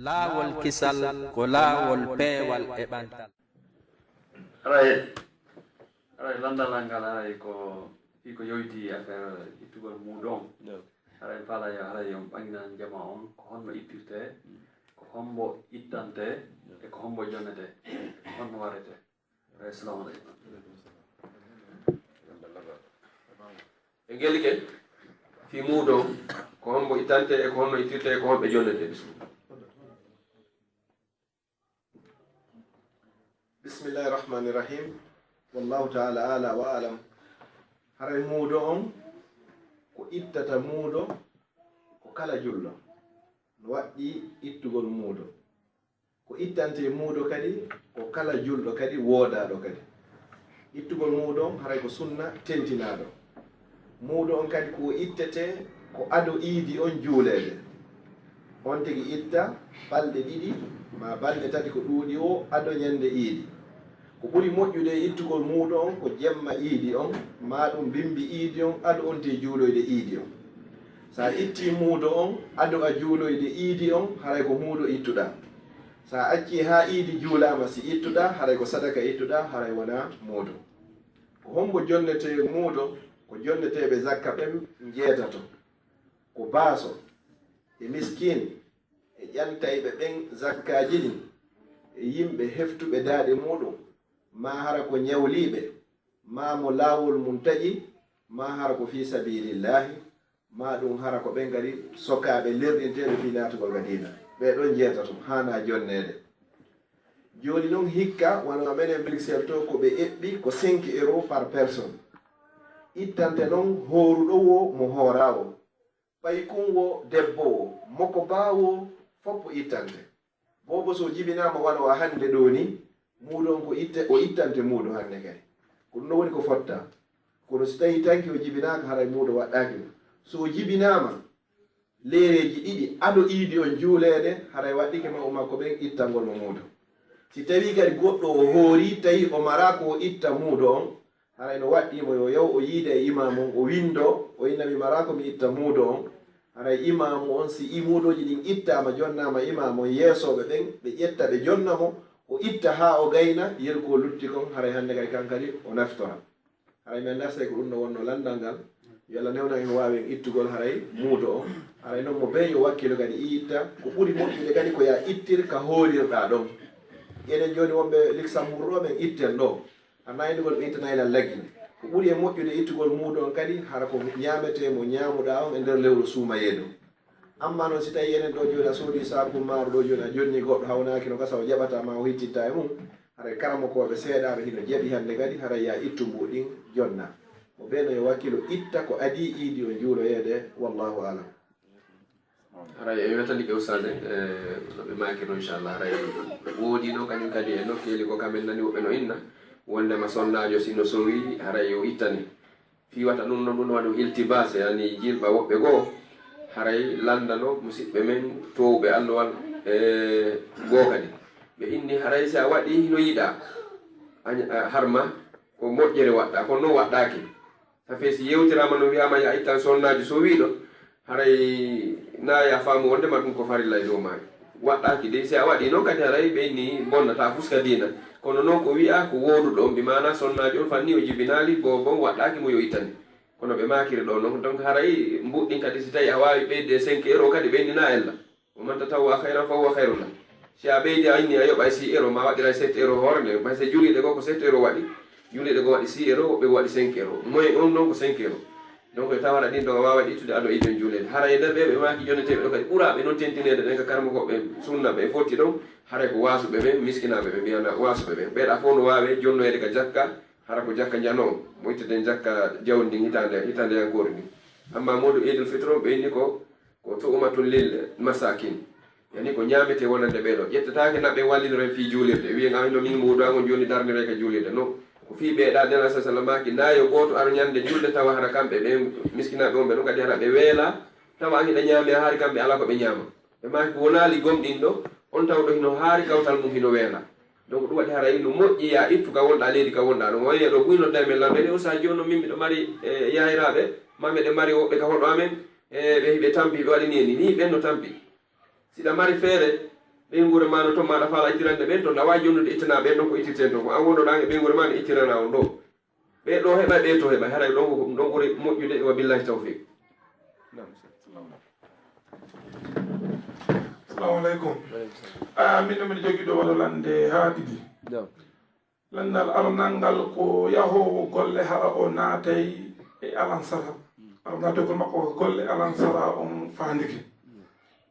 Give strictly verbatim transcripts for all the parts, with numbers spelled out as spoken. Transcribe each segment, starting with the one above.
Laawol kisal ko laawol peewal e ɓantal. Haray, haray lanndal ngal haray ko fii ko yowitii affaire ittugol muudo on. Haray faala yo, haray yo ɓanginan jama on ko honno ittirtee, ko hombo ittantee, e ko hombo jonnetee, e ko honno waɗetee. Haray, assalamu aleykum. Ɓe ngelike fii muudo on, ko hombo ittantee, e ko honno ittirtee, e ko homɓe jonnetee. Bismillah. Bismillahi rahmani rahim. Wallahu ta'ala ala wa alam. Haray muudo on, ko ittata muudo, ko kala julɗo. No waɗɗii ittugol muudo. Ko ittantee muudo kadi, ko kala julɗo kadi, woodaaɗo kadi. Ittugol muudo on, haray ko sunna tentinaaɗo. Muudo on kadi ko ittetee ko ado iidi on juuleede. On tigi itta balɗe ɗiɗi maa balɗe tati ko ɗuuɗi woo ado ñande iidi. Ko ɓuri moƴƴude e ittugol muudo on ko jemma iidi on, maa ɗum bimbi iidi on ado on tee juuloyde iidi on. So a ittii muudo on ado a juuloyde iidi on, haray ko muudo ittuɗaa. So a accii haa iidi juulaama, si ittuɗaa, haray ko sadaka ittuɗaa, haray wonaa muudo. Ko hombo jonnetee muudo? Ko jonneteeɓe zakka ɓen njeetato. Ko baaso, e miskiin, e ƴantayɓe ɓen zakkaaji ɗin, e yimɓe heftuɓe daaɗe muuɗum, maa hara ko ñawliiɓe, maa mo laawol mum taƴi, maa hara ko fii sabiilillaahi, maa ɗum hara ko ɓen kadi sokaaɓe lerɗinteeɓe fii naatugol ka diina. Ɓee ɗon njeetato, haanaa jonneede. Jooni non hikka, wano menen Bruxelles to, ko ɓe eɓɓi ko cinq euros par personne. Ittante non hooruɗo woo mo hooraa woo. Paykun woo debbo woo, mo ko baa woo, foppo ittante. Boobo so jibinaama wano wa hannde ɗoo ni, muudo on ko itte, o ittante muudo hannde kadi. Ko ɗum ɗoo woni ko fotta. Kono si tawii tanki o jibinaaka, haray muudo waɗɗaaki mo. So o jibinaama leereeji ɗiɗi ado iidi on juuleede, haray waɗɗike mawɓe makko ɓen ittangol mo muudo. Si tawii kadi goɗɗo o hoori, tawi o maraa ko o itta muudo on, haray no waɗɗii mo yo yaw o yiida e imaamu on, o winndoo, o inna mi maraa ko mi itta muudo on. Haray imaamu on, si i muudooji ɗin ittaama, jonnaama imaamu on yeesooɓe ɓen, ɓe ƴetta ɓe jonna mo, o itta haa o gayna, yeru ko lutti kon, haray hannde kadi kan kadi o naftora. Haray mi anndaa si tawi ko ɗum ɗoo wonnoo lanndal ngal. Yo Allah newnan en waawen ittugol haray muudo on. Haray non mo bee yo wakkilo kadi i itta. Ko ɓuri moƴƴude kadi ko yaa ittir ka hoorirɗaa ɗon. Enen jooni wonɓe Luxembourg ɗoo, men itten ɗoo. A naynugol ɓe ittana ilal laggi. Ko ɓuri e moƴƴude ittugol muudo on kadi, hara ko ñaametee mo ñaamuɗaa on e nder lewru suumayee ɗum. Ammaa non, si tawii enen ɗoo jooni a soodii saaku maaru ɗoo jooni, a jonnii goɗɗo hawnaaki no gasa, o jaɓataa maa o hittitta e mum, haray karamokooɓe seeɗaaɓe hino jaɓi hannde kadi, haray yaa ittu mbuuɗi ɗin jonna. Mo bee no yo wakkilo itta ko adii iidi on juuloyeede, wallaahu aalam. Haray en wetanike ustaade, e, no ɓe maakirno, inchallah. Haray woodii non kañum kadi e nokkeeli ko kamen nani woɓɓe no inna, wonndema sonnaajo si no sowii, haray yo ittane. Fii wata ɗum ɗon, ɗum waɗi iltibaas, yani jilɓa woɓɓe goo, haray lanndano musiɓɓe men toowɓe allowal, e, goo kadi. Ɓe inni haray si a waɗii hino yiɗaa, a, a, harma ko moƴƴere waɗɗaa, kono non waɗɗaaki. Ça fait si yewtiraama no wiyaama yaa ittan sonnaajo sowiiɗo, haray na yaa faamu wonndema ɗum ko farilla e dow maa. Waɗɗaaki dey, si a waɗii non kadi haray ɓe inni bonnataa fuska diina. Kono non ko wiyaa ko wooduɗo on, bi maanaa sonnaajo on fanni o jibinaali, boobo on waɗɗaaki mo yo ittane. Kono ɓe maakiri ɗoo non, donc haray mbuuɗi ɗin kadi si tawii a waawi ɓeydude cinq euros kadi ɓe inni na ella. Wa man tatawwa khayran fa huwa khayrun lah. Si a ɓeydi a inni a yoɓay six euros, ma waɗiray sept euros hoore nde, parce que juuliiɗe goo ko sept euros waɗi, juuliiɗe goo waɗi six euros, woɓɓe goo waɗi cinq euros. Moyen on non ko cinq euros. Donc e tawara ɗin ɗon a waaway ittude ado iidi on juuleede. Hara e nder ɓee ɓe maaki jonneteeɓe ɗoo kadi ɓuraaɓe non tentineede ɗen ka karamokooɓe sunna ɓe fotti ɗon, haray ko waasuɓe ɓen, miskinaaɓe ɓe mbiyana waasuɓe ɓen. Ɓee ɗaa fof no waawee jonnoyeede ka jakka, hara ko jakka njano, mo itteten jakka jawdi ndin hitaande, hitaandeyankoori ndin. Amma moodu Iidul Fitr on ɓe inni ko Ko tu'matun lil masakin. Yani ko ñaametee wonande ɓee ɗoo. Ƴettataake na ɓe wallinoren fii juulirde. Wiyen, "Ah, no min muudo an on jooni darniree ka juulirde." No. Ko fii ɓee ɗaa, Nelaaɗo sallallaahu alayhi wa sallam maaki, na yo gooto aru ñande juulde tawa hara kamɓe ɓen miskinaaɓe on ɓe ɗon kadi hara ɓe weelaa, tawa an hiɗa ñaami, a haari kamɓe alaa ko ɓe ñaama. Ɓe maaki, wonaali gomɗinɗo on tawɗo hino haari kawtal mum hino weelaa. Donc ɗum waɗi haray no moƴƴi yaa ittu ka wonɗaa, leydi ka wonɗaa ɗon. O wi'a ɗoo buy nodda e men lanɗo, "Ene o saha jooni non min miɗo mari, e, yaayiraaɓe, maa miɗo mari woɓɓe ka hoɗo amen, e, ɓe hiɓe tampi, ɓe waɗi ni e ni, ni ɓen no tampi." Siɗa mari feere, Ɓeynguure ma no toon, maɗa faala ittirande ɓeen toon, a waawi jonnude ittanaa ɓeen ɗoon ko ittirten toon. Ko aan wonnoɗaa e ɓeynguure ma ne ittirana on ɗoo. Ɓee ɗoo heɓa, ɓee to heɓa. Haray ɗoon ko ɗoon ɓuri moƴƴude, wa billahi tawfiq. Naam, sir. Salamu aleykum. Ah, min ɗo miɗo jogii ɗo waɗo lande haa ɗiɗi. Naam. Landal aranal ngal ko yahoowo golle hara o naatay e alansara. Ara naatogol makko ko golle alansara on faandike.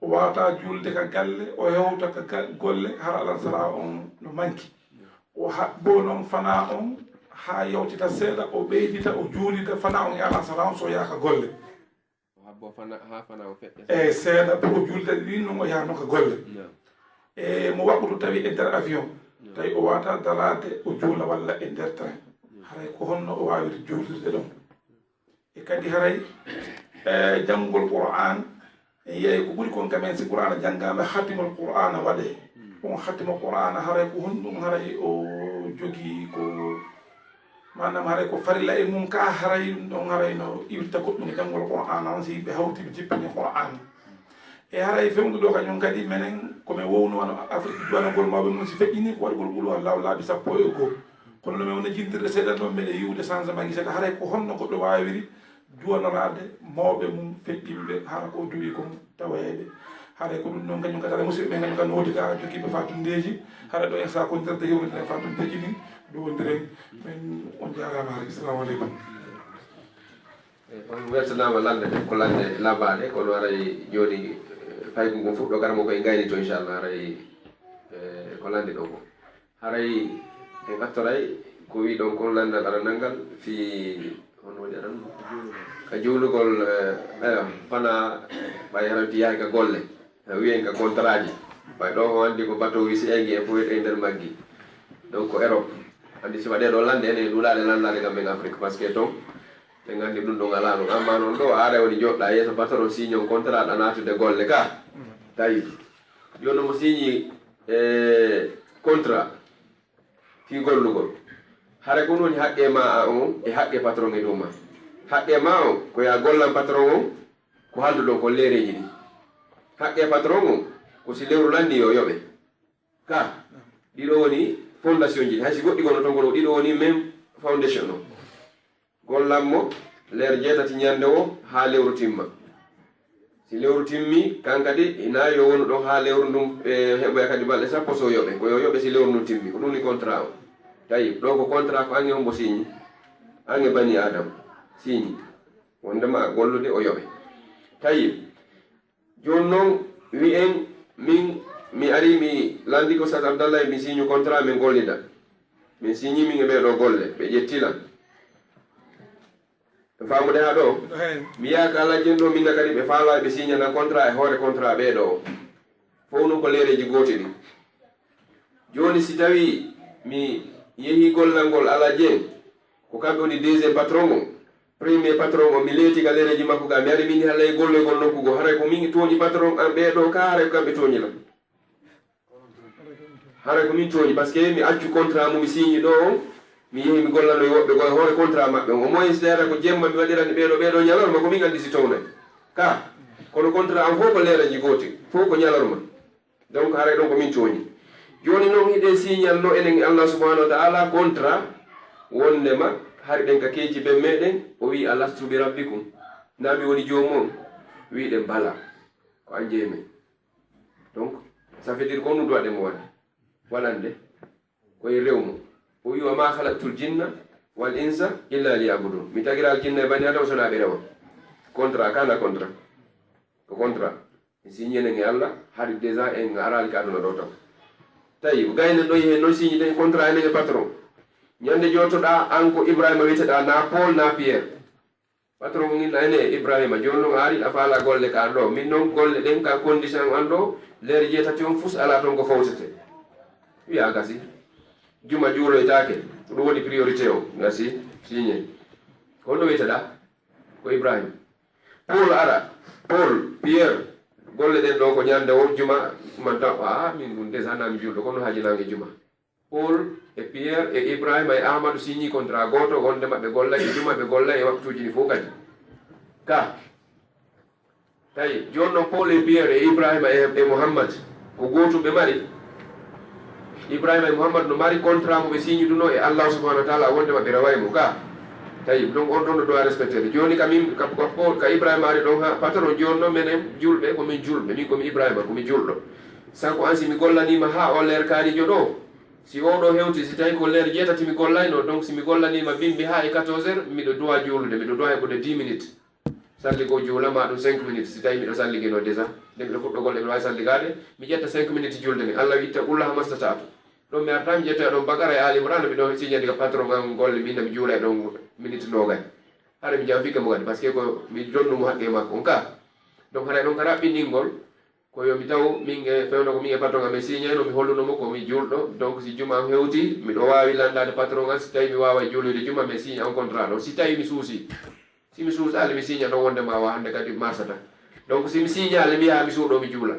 O waata juulde ka galle, o hewta ka ga-, golle hara alansara on no manki. O haɓɓo noon fanaa on haa yawtita seeɗa, o ɓeydita, o juulida fanaa on e alansara on so yaaka golle. O habbo fana, haa fana o feƴƴa. Eyi, seeɗa pour o juulde ɗin, ɗum o yaha noon ko golle. Naam. E mo waɓɓutu tawi e nder avion, naam, tawi o waata daraade, o juula walla e nder train. Naam. Haray ko honno o waawiri juulirde ɗon? E kadi haray, e janngol Qur'aan, en yeey ko ɓuri kon kamen si Qur'aana janngaama, hatimol Qur'aana waɗee. Mm. On hatimo Qur'aana haray ko honɗum haray o jogii ko Maanaam, haray ko farilla e mum ka, haray ɗum ɗon, haray no iwirta goɗɗum e janngol Qur'aana on, si ɓe hawti ɓe jippini Qur'aana. E haray fewndo ɗo kañum kadi, menen ko men wowno wano Afrik, duwanagol mawɓe mum si feƴƴini ko waɗugol qul huwallahu laabi sappo e goo. Kono no men wona jintirde seeɗa ɗon, meɗen yi'ude changement ji seeɗa. Haray ko honno goɗɗo waawiri duwanoraade mawɓe mum feƴƴinɓe, hara ko duwi kon tawoyayɓe. Haray ko ɗum ɗon kañum kadi, haray musidɓe ɓen kañum kadi no woodi ka jogiiɓe fatundeeji. Haray ɗo en sakondirde, yewtidira fatundeeji ɗin, ɗowndiren. Men on jaaraama, haray. Assalamu aleykum. E, on weltanaama lande ɗen, ko lande labaaɗe, kono haray jooni, e, paygu ngun fof ɗo garamoko e ngayni to, inchallah, haray, e, ko lande ɗo ko. Haray en artoray ko wiɗon kon landal aranal ngal fii, hono woni aran? Ka juulugol, eh, eh, fana ɓay haray ti yahay ka golle. Eh, wiyen ka contrat ji. Ɓay ɗo ko anndi ko bateau wi si engi e fof e nder maggi. Donc ko Europe. Anndi si waɗee ɗo lande enen e ɗuɗaade landaade kam men Afrique. Parce que ton, ɓe nganndi ɗum ɗon alaa ɗum. Amma noon ɗo, haray woni joɗɗa yeeso patron, signon contrat, ɗa naatude golle ka. Tawi. Jooni mo signi, eh, contrat fii gollugol. Hara ko ɗum woni haqqe ma a on e haqqe patron e dow ma. Haqqe ma on ko ya gollan patron on ko halduɗon kon leereeji ɗin. Haqqe patron on ko si lewru lanni yo yoɓe. Ka, ɗiɗo woni fondation ji. Hay si goɗɗi gono ton kono ɗiɗo woni men foundation on. Gollan mo leer jeetati ñannde o haa lewru timma. Si lewru timmi, kan kadi ina yo wonu ɗon haa lewru ndun, e, heɓoya kadi balɗe sappo so yoɓe. Ko yo yoɓe si lewru ndun timmi. Ko ɗum ni contrat o. Tawi, ɗo ko contrat ko ange hombo signi. Ange bani Adam. Signi. Wondema gollude o yoɓe. Tawi, jooni noon, wi'en, min, mi ari, mi landi ko Ustaz Abdallah, mi signu contrat, min gollida. Min signi min e ɓee ɗo golle, ɓe ƴetti lan. Faamude haa ɗo? Eey. Mi yaha ka Alhaji en ɗo, min na kadi ɓe faalaa, ɓe signa nan contrat e hoore contrat ɓee ɗo. Fof noon ko leereeji gooti ɗin. Jooni, si tawii mi yehii gollal ngol Alhaji en, ko kamɓe woni deuxième patron o. Premier patron o, mi leeti ka leereeji makko ga, mi ari min halay gollogol nokku goo. Haray ko min tooñi patron an ɓee ɗo ka, haray ko kamɓe tooñi lan. Haray ko min tooñi, parce que mi accu contrat mo mi signi ɗo on, mi yehi mi gollano e woɓɓe goo e hoore contrat maɓɓe on. Au moins, si tawii ko jemma mi waɗirani ɓee ɗo, ɓee ɗo ñalorma, ko min anndi si townay. Ka, kono contrat an fof ko leereeji gooti, fof ko ñalorma. Donc, haray ɗon ko min tooñi. Jooni noon, hiɗen signalno enen e Allah subhanahu wa ta'ala contrat, wondema hari ɗen ka keeci ben meɗen, o wi'i, "Alastu bi rabbikum?" Na mi woni joomum on? Wi'uɗen, "Bala, ko an jeyi men." Donc, ça veut dire ko on ɗum duwaɗen mo waɗde. Waɗande ko e rewmo. O wi'i, "Wa ma khalaqtul jinna wal insa illa liya'budun." Mi tagiraa jinna e bani Adama so na ɓe rewa. Contrat, kana contrat. Ko contrat. En signi enen e Allah, hari déjà en araali ka aduna ɗo tan. Tawi, gaynen ɗo, yehen noon signi ɗen contrat enen e patron. Ñande jootoɗaa, an ko Ibrahima wiyeteɗaa, na Paul, na Pierre. Patron ngin, ene Ibrahima, jooni noon a ari, a faala golle ka ɗo. Min noon golle ɗen ka condition an ɗo, leer jeetati on fus alaa toon ko fawtete. Wiya gasi. Juma juuloytaake, ko ɗum woni priorité o. Gasi, signé. Ko honno wiyeteɗaa? Ko Ibrahima. Paul ara, Paul, Pierre, golle ɗen ɗo ko ñande o juma, man taw, a, min ɗum déjà na mi juulɗo, kono haaji nange juma. Paul e Pierre e Ibrahima e Ahmadu signi contrat gooto, wonde maɓɓe golla e juma, ɓe golla e waktuuji ɗi fof kadi. Ka, tawi, jooni noon Paul e Pierre e Ibrahima e, e Muhammad, Ko gootum ɓe mari. Ibrahima e Muhammad no mari contrat mo ɓe signuduno e Allah subhanahu wa taala, wonde maɓɓe reway mo ka. Tawi donc on ɗon no doit respecté de. Joni ka min ka, ka, ka Ibrahima ari ɗon ha patron, joni noon menen julɓe ko min julɓe, min ko mi Ibrahima ko mi julɗo. Sanko an si mi gollanima ha o leer kaarijo ɗo, si o ɗo hewti, si tawi ko leer jeetati mi gollayno, donc si mi gollanima bimbi ha e quatorze heures, miɗo doit juulude, miɗo doit heɓude dix minutes. Salligo juulama ɗum cinq minutes, si tawi miɗo salligino déjà, nde miɗo fuɗɗogol nde miɗo wawi salligaade, mi ƴetta cinq minutes julde nde. Allah wi itta ullaha mastata'tu. Ɗon mi arta mi ƴetta ɗon Baqara e Ali Imran, miɗo signadi ka patron an golle, mi inna mi juula e ɗon minute nogay. Hara mi jam fikke mo kadi, parce que ko mi donnu mo haqqe makko on ka. Donc haray ɗon ka raɓɓinɗingol, ko yo mi taw min e fewndo ko min e patron am mi signayno, mi holluno mo ko mi julɗo. Donc si juma am hewti, miɗo wawi landade patron an, si tawi mi wawa juulude juma, mi signa on contrat ɗo. Si tawi mi suusi, si mi suusaali mi signa ɗon wonde ma wa hande kadi marsata. Donc si mi signaali mi yaha mi suuɗo mi juula.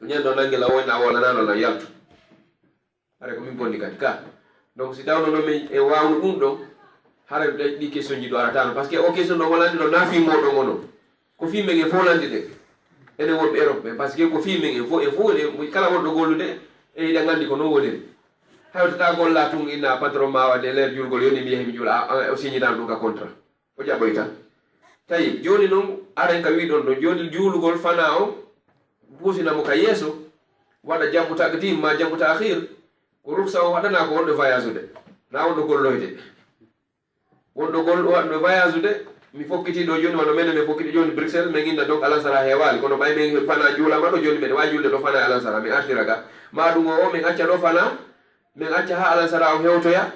Ñande o nangi law wonde a wolanano lan yaltu. Hare ko min bonni kadi ka. Donc si tawno noon min e wawno ɗum ɗon, hare ɗi question ji ɗo aratano. Parce que o question ɗo walandi ɗo na fi moɗon onon. Ko fi men e fof landi de. Enen wonɓe Europe ɓe. Parce que ko fi men e fof e fof e kala wonɗo gollude e hiɗa gandi ko noon woniri. Hawtata golla tun inna patron ma wadde leer julgol yoni mi yehi mi juula, a- a- o signitan ɗum ka contrat. O jaɓoyta. Tawi joni noon aren ka wiɗon ɗo joni juulugol fana o, pusina mo ka yeeso, waɗa jambu taqdim ma jambu ta'khir. Ko ruksa o waɗana ko wonɗo voyage ude, na wonɗo golloyde. Wonɗo gol waɗno voyage ude. Mi fokkiti ɗo joni wano menen mi fokkiti joni Bruxelles, min inna donc alansara heewali, kono ɓay min fana juulama ɗo joni, miɗa wawi julde ɗo fana e alansara mi artira ga. Ma ɗum o o min acca ɗo fana, min acca ha alansara o hewtoya.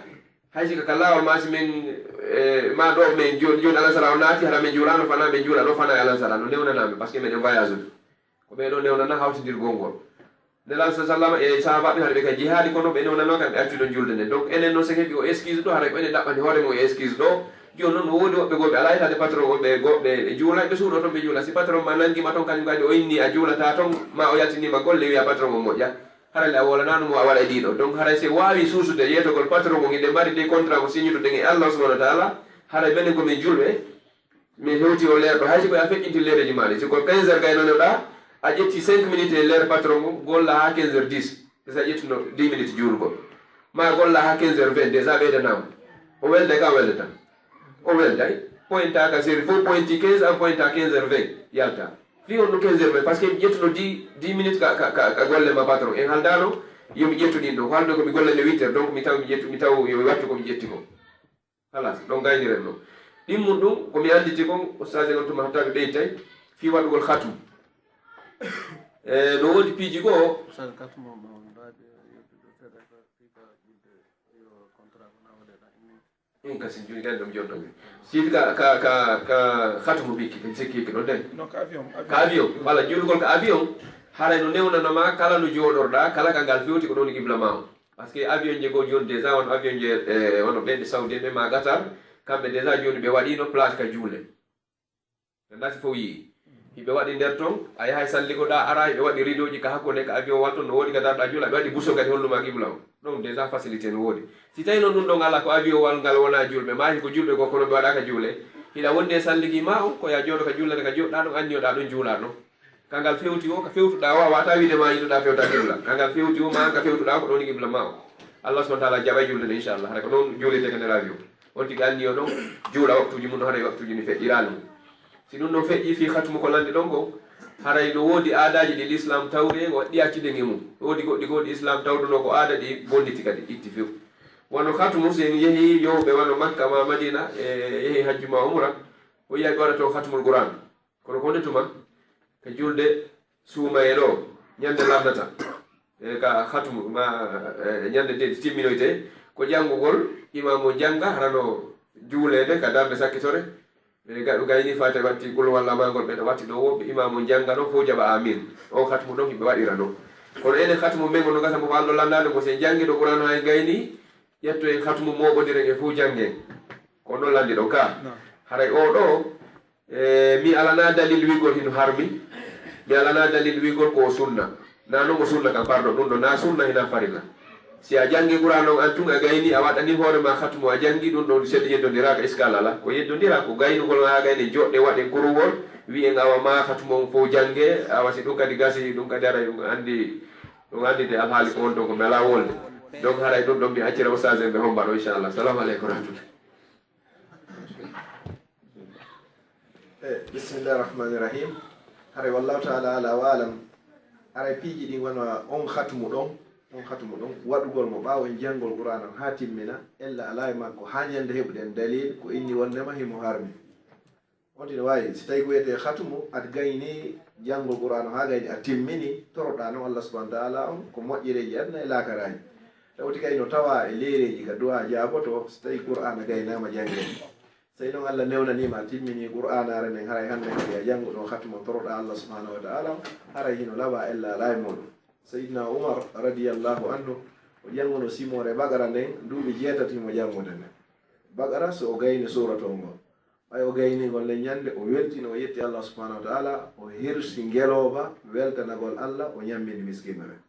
Hay sika ka lawol ma si min e, ma ɗo min joni joni alansara o naati, hara min juulano fana, min juula ɗo fana e alansara no newnanami, parce que miɗen voyage ude. Ko ɓeɗo newnana hawtidirgol ngol. Nelal sa sallam e sahabaɓe hara ɓe ka jihaadi, kono ɓe newnano kamɓe accuɗo julde nde. Donc enen noon sen heɓi o excuse ɗo, hara ko enen ɗaɓɓani hoore mum e excuse ɗo. Joni noon no woodi woɓɓe goo ɓe ala yetade patron o ɓe goo ɓe ɓe juula, ɓe suuɗo toon ɓe juula. Si patron ma nangima toon kañum kadi o inni a juulata toon, ma o yaltinima golle wiya patron o moƴƴa. Hara le a wolanano mo a waɗa e ɗiɗo. Donc haray se wawi suusude yetogol patron o hiɗen mari de contrat mo signude ɗen e Allah subhanahu wa taala, haray menen ko min julɓe. Min hewti o leer ɗo, hay si ko a feƴƴinti leereji ma ɗi, si ko quinze heures gaynonoɗa, a ƴetti cinq minutes e leer patron o, golla ha quinze heures dix, si a ƴettino dix minutes juulgol. Ma golla ha quinze heures vingt, déjà ɓeydanama. O welde ka weldata. O welday, pointa ka série fof, pointi quinze, an pointa quinze heures vingt, yalta. Fi on ɗo quinze heures vingt, parce que mi ƴettuno dix, dix minutes ka, ka, ka, ka golle ma patron. En haldano, yomi ƴettu ɗin ɗo. Ko haldo ko mi golla nde huit heures, donc mi taw mi ƴettu, mi taw yomi wattu ko mi ƴetti ko. Halas, ɗon gayniren ɗo. Ɗimmun ɗum, ko mi annditi kon, ustaas en on tuma hatta ɓe ɓeytay, fii waɗugol khatmu. E, no woodi piiji goo. Ustaas, khatmu mo mbaawi yewtude seeɗa ko fii ka ƴiwde yo contrat ko na waɗe ɗa immin. Ɗum kasi joni gandi ɗum jonto mi. Si ka, ka, ka, ka khatmu bikki, en sikki ki ɗon den. Non, ka avion, ka avion. Avion, walla juulugol ka avion, haray no newnanama kala no jooɗorɗa, kala ka ngal fewti ko ɗon qibla ma on. Parce que avion je goo joni déjà won avion je e wono ɓe nde Saudi ɓe ma Qatar, kamɓe déjà joni ɓe waɗino place ka juule. Ɓe nasi fof yii. Hiɓe waɗi nder ton, a yahay salligoɗa ara, hiɓe waɗi rideau ji ka hakkunde ka avion wal ton no woodi ka darɗa juula, ɓe waɗi bouchon kadi holluma qibla o. Ɗon déjà facilité no woodi. Si tawi noon ɗum ɗon ala ko avion wal ngal wona julɓe, ma ko julɓe goo kono ɓe waɗaka juule. Hiɗa wondi e salligi ma on, ko ya jooɗo ka juulere ka jooɗɗa ɗon anniyoɗa ɗon juula ɗon. Ka ngal fewti o, ka fewtuɗa o, a wata wiide ma yiɗuɗa fewta qibla. Ka ngal fewti o, ma an ka fewtuɗa o, ko ɗon qibla ma o. Allah subhanahu wa ta'ala jaɓay julde nde, inchallah. Hara ko noon juulete ka nder avion. On tigi anniyo ɗon, juula waktuji mum, haray waktuji ni feƴƴirani. Si ɗum ɗon feƴƴi fii khatmu ko landi ɗon ko, haray no woodi aadaji ɗi l'islam tawri e waɗɗi accude nge mum. No woodi goɗɗi goo ɗi islam tawruno ko aada ɗi bonniti kadi, itti few. Wano khatmu, si en yehi yowɓe wano Makka ma Madina, e yehi hajju ma umra, o yiya ɓe waɗa toon khatmul Qur'an. Kono ko nde tuma, ka julde suumayee ɗo, ñande lannata, e ka khatmu, ma, e, ñande de timminoyte, ko janngugol, imaamu jannga, harano juuleede ka darnde sakkitore, e ga-, gayni faate watti qul walla mangol ɓe watti ɗo woɓɓe, imaamu jannga ɗo, fof jaɓa amin. O khatmu ɗon, hiɓe waɗira ɗo. Kono enen khatmu men, no gasa mo wallo lanndaade, ko sen janngi ɗo Qur'an hay gayni, ƴetto en khatmu mooɓondiren e fof janngen. Ko noon lanndi ɗon ka. Haray o ɗo, e, mi alana dalil wiigol hino harmi, mi alana dalil wiigol ko o sunna. Na noon o sunna kam, pardon, ɗum ɗo na sunna, hina farilla. Si a janngi Qur'an on an tun a gayni, a waɗani hoore ma khatmu, a janngi ɗum ɗon, sedi yeddondiraaka, iskal ala. Ko yeddondira ko gaynugol ma a gayni, joɗɗe waɗe kuruwol, Wiyen awa ma hatumu on fof jannge, awa si ɗum kadi gasi, ɗum kadi haray ɗum anndi, ɗum anndinde alhaali ko wonto ko mbela wolde. Donc haray ɗum ɗon mi accira ustaas en ɓe homba ɗo, inchallah. Salamu aleykum wa rahmatullah. E bismillahi rahmani rahim. Haray wallahu taala ala wa alam. Haray piiji ɗin wona on hatumu ɗon, on hatumu ɗon waɗugol mo ɓaawo en janngol qur'ana on haa timmina, ella alaa e makko haa ñannde heɓuɗen dalil ko inni wonndema himo harmi. On tino waawi si tawi ko wiyetee hatumu, aɗa gayni janngol qur'ana on haa gayni a timmini, toroɗaa non allah subhanahu wa taala on ko moƴƴereeji aduna e laakaraaji. Tawti kay no tawaa e leereeji ka du'a jaaboto si tawi qur'ana gaynaama janngeede. Sey non allah newnaniima a timmini qur'anaare nden, haray hannde kadi a jannguɗo hatumu on toroɗaa allah subhanahu wa taala on, haray hino laɓaa ella alaa e muuɗum. Seydina umar radiyallahu anhu o jannguno simoore baqara nden duuɓi jeetati himo janngude nden. Baqara so o gayni suura too ngoo, ɓay o gayni ngol nden ñannde o weltino o yetti allah subhanahu wa taala, o hirsi ngelooba weltanagol allah, o ñammini miskiino ɓen.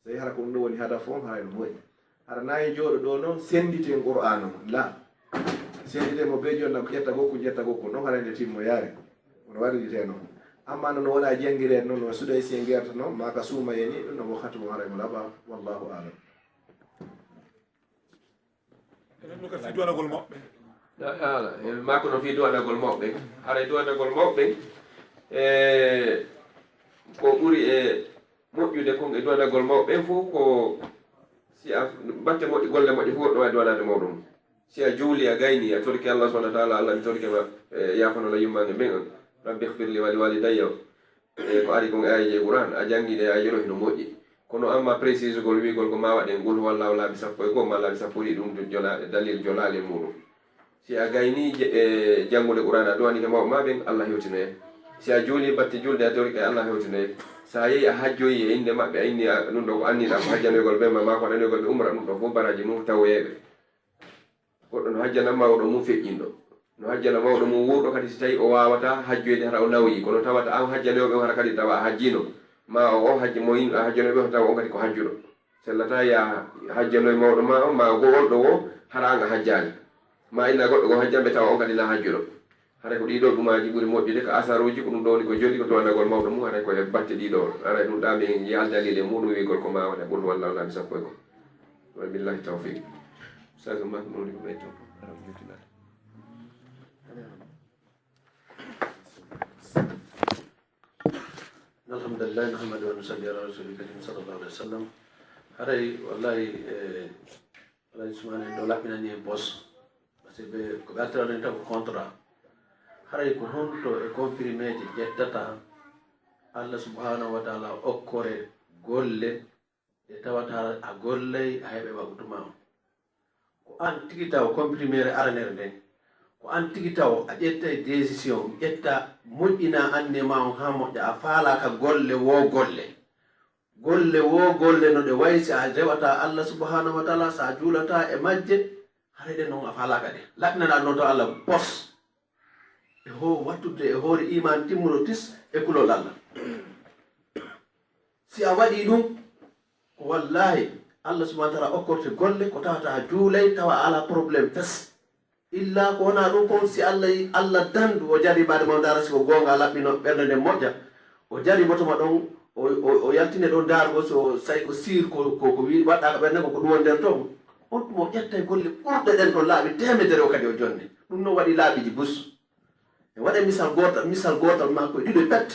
Sey hara ko ɗum ɗo woni hadaf on, haray no moƴƴi. Hara na en jooɗo ɗo non sennditen qur'ana on la, sennditen mo bee jonna ƴetta gokku ƴetta gokku non haray nde timmoyaare. Kono waɗirite non. Amma non no wona janngiree non no suɗay si en gerta non ma ka suuma yeni ɗum no mo hatumu haray mo laɓa. Wallahu alam. Enen ɗo ka fii duwanagol mawɓe ɓen. Ala, eɓe maako no fii duwanagol mawɓe ɓen. Haray duwanagol mawɓe ɓen e ko ɓuri e moƴƴude kon e duwanagol mawɓe ɓen fof ko si a batte moƴƴi golle moƴƴe fof goɗɗo waawi duwanaade mawɗo mum. Si a juuli a gayni a torike Allah subhanahu wa taala, Allah mi torike ma e yaafanola yummaange ɓen an. Rabbi ighfirli wa li walidayya. E ko ari kon e aayeeje Qur'aan, a janngi ɗe aayeeje ɗo hino moƴƴi. Kono amma précisugol wiigol ko ma waɗen qul huwallahu laabi sappo e goo ma laabi sappo e ɗiɗi ɗum jola dalil jolaali e muuɗum. Si a gaynii e janngude Qur'aana a du'anike mawɓe maa ɓen, Allah hewtinoye. Si a juulii batte juulde a torike Allah hewtinoye. Si a yehii a hajjoyii e innde maɓɓe a inni ɗum ɗoo ko anniɗaa ko hajjanoygol ɓe ma maa ko waɗanoygol ɓe umra ɗum ɗoo fof baraaji mum tawoyay ɓe. Goɗɗo no hajjana mawɗo mum feƴƴinɗo, no hajjana mawɗo mum wuurɗo kadi si tawii o waawataa hajjoyde hara o nawyii, kono tawata an hajjanooɓe on hara kadi tawa a hajjiino, ma o o hajji mo in a hajjanooɓe on tawa on kadi ko hajjuɗo. Sellataa ya hajjanoy mawɗo ma on ma goo on ɗo woo hara an a hajjaali, ma inna goɗɗo goo hajjan ɓe tawa on kadi na hajjuɗo. Haray ko ɗii ɗoo dumaaji ɓuri moƴƴude ka asaruuji, ko ɗum ɗoo woni ko jolli ko duwanagol mawɗo mum, haray ko e batte ɗii ɗoo, haray ɗum ɗaa min yi'aa dalil e muuɗum wi'gol ko maa waɗa qul huwallahu laabi sappo e goo. Wa billahi tawfiq. Ustaz Umar ko ɗum woni ko ɓeyto, haray ko juutinaa. Alhamdulillah, nahmadu wa nusalli ala rasuli karim sallallahu alaihi wasallam. Haray wallahi e Alhaji Usmane en ɗo laɓɓinani en bos. Parce que ɓe ko ɓe artirano en tan ko contrat. Haray ko honto e comprimeeje ƴettata Allah subhanahu wa taala okkore golle ɗe tawata a gollay a heɓe waɓutu ma on? Ko an tigi taw comprimere aranere nden, ko an tigi taw a ƴettay décision ƴetta moƴƴina anne ma on ha moƴƴa a faalaka golle wo golle. Golle wo golle no ɗe wayi si a rewata Allah subhanahu wa taala sa juulata e majje, haray ɗen non a faalaka ɗe laɓɓinana ɗum non taw Allah pos e ho wattude e hoore iman timmuɗo tis e kulol Allah. Si a waɗi ɗum ko wallahi Allah subhanahu wa taala okkorte golle ko tawata a juulay tawa a ala problème fes. Illa ko wona ɗum kon si Allah yi Allah dandu o jarribaade ma o ndaara si ko goonga laɓɓino ɓernde nden moƴƴa. O jarriboto ma ɗon o yaltine ɗon ndaargo so say ko siir ko ko wi waɗɗa ka ɓernde ko ko ɗum woni nder ton. On tuma o ƴettay golle ɓurɗe ɗen ɗon laaɓi temedere o kadi o jonne. Ɗum noon waɗi laaɓiji bus. E waɗe misal gootal misal gootal ma koye ɗiɗo e pet.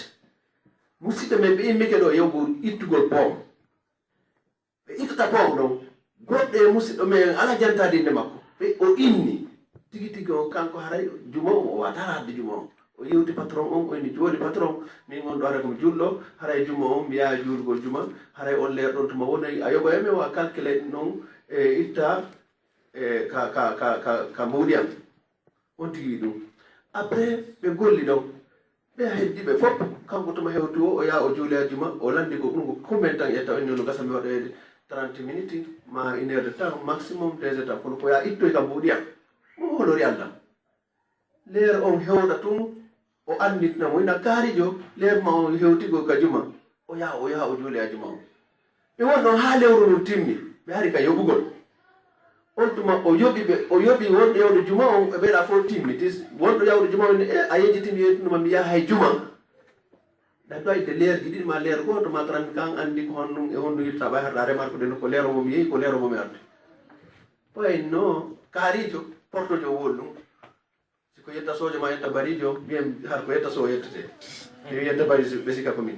Musidɓe men ɓe immike ɗo yewgo ittugol pom. Ɓe ittata pom ɗon goɗɗo e musidɗo men ala jantaade innde makko. Ɓe o inni tigi tigi on kanko haray juma on o wata hadde juma on. O yewti patron on o inni jooɗi patron min on ɗo haray komi julɗo haray juma on mi yaha juulgol juma. Haray on leer ɗon tuma woni a yoɓoya mi o a calcule non e itta e ka ka ka ka ka mawɗi am. On tigi wi ɗum. Après ɓe golli ɗon ɓe heddi ɓe fof. Kanko tuma hewti o o yaha o juuli ajjuma o lanndi ko ɗum ko combien temps ƴetta inni no gasa mi waɗoyde trente minutes ma une heure de temps maximum deux heures temps kono ko ya ittoy kam mbuɗiyam. Mo holori Allah. Leer on hewta tun o annditna mo ina kaarijo leer ma on hewtigol ka juma. O yaha o yaha o juuli ajjuma o. Ɓe won ɗon haa lewru ndun timmi ɓe ari ka yoɓugol. On tuma o yoɓi ɓe, o yoɓi wonɗo yawde juma on, ɓe ɓeyɗa fof timmi. Tis wonɗo yawde juma on, e a yejjitimi, yeytunoma mi yaha hay juma. Ɗa ɗo ayde leerji ɗiɗi ma leer gooto ma trente kan anndi ko honɗum e honɗum yetta ɓay harɗa remarque de ko leero mo mi yehi, ko leero mo mi arde. Ɓay no kaarijo portojo wol ɗum. Si ko yetta sojo ma yetta barijo, mbiyen har ko yetta so yettete. Mi yetta barijo ɓe sika ko min.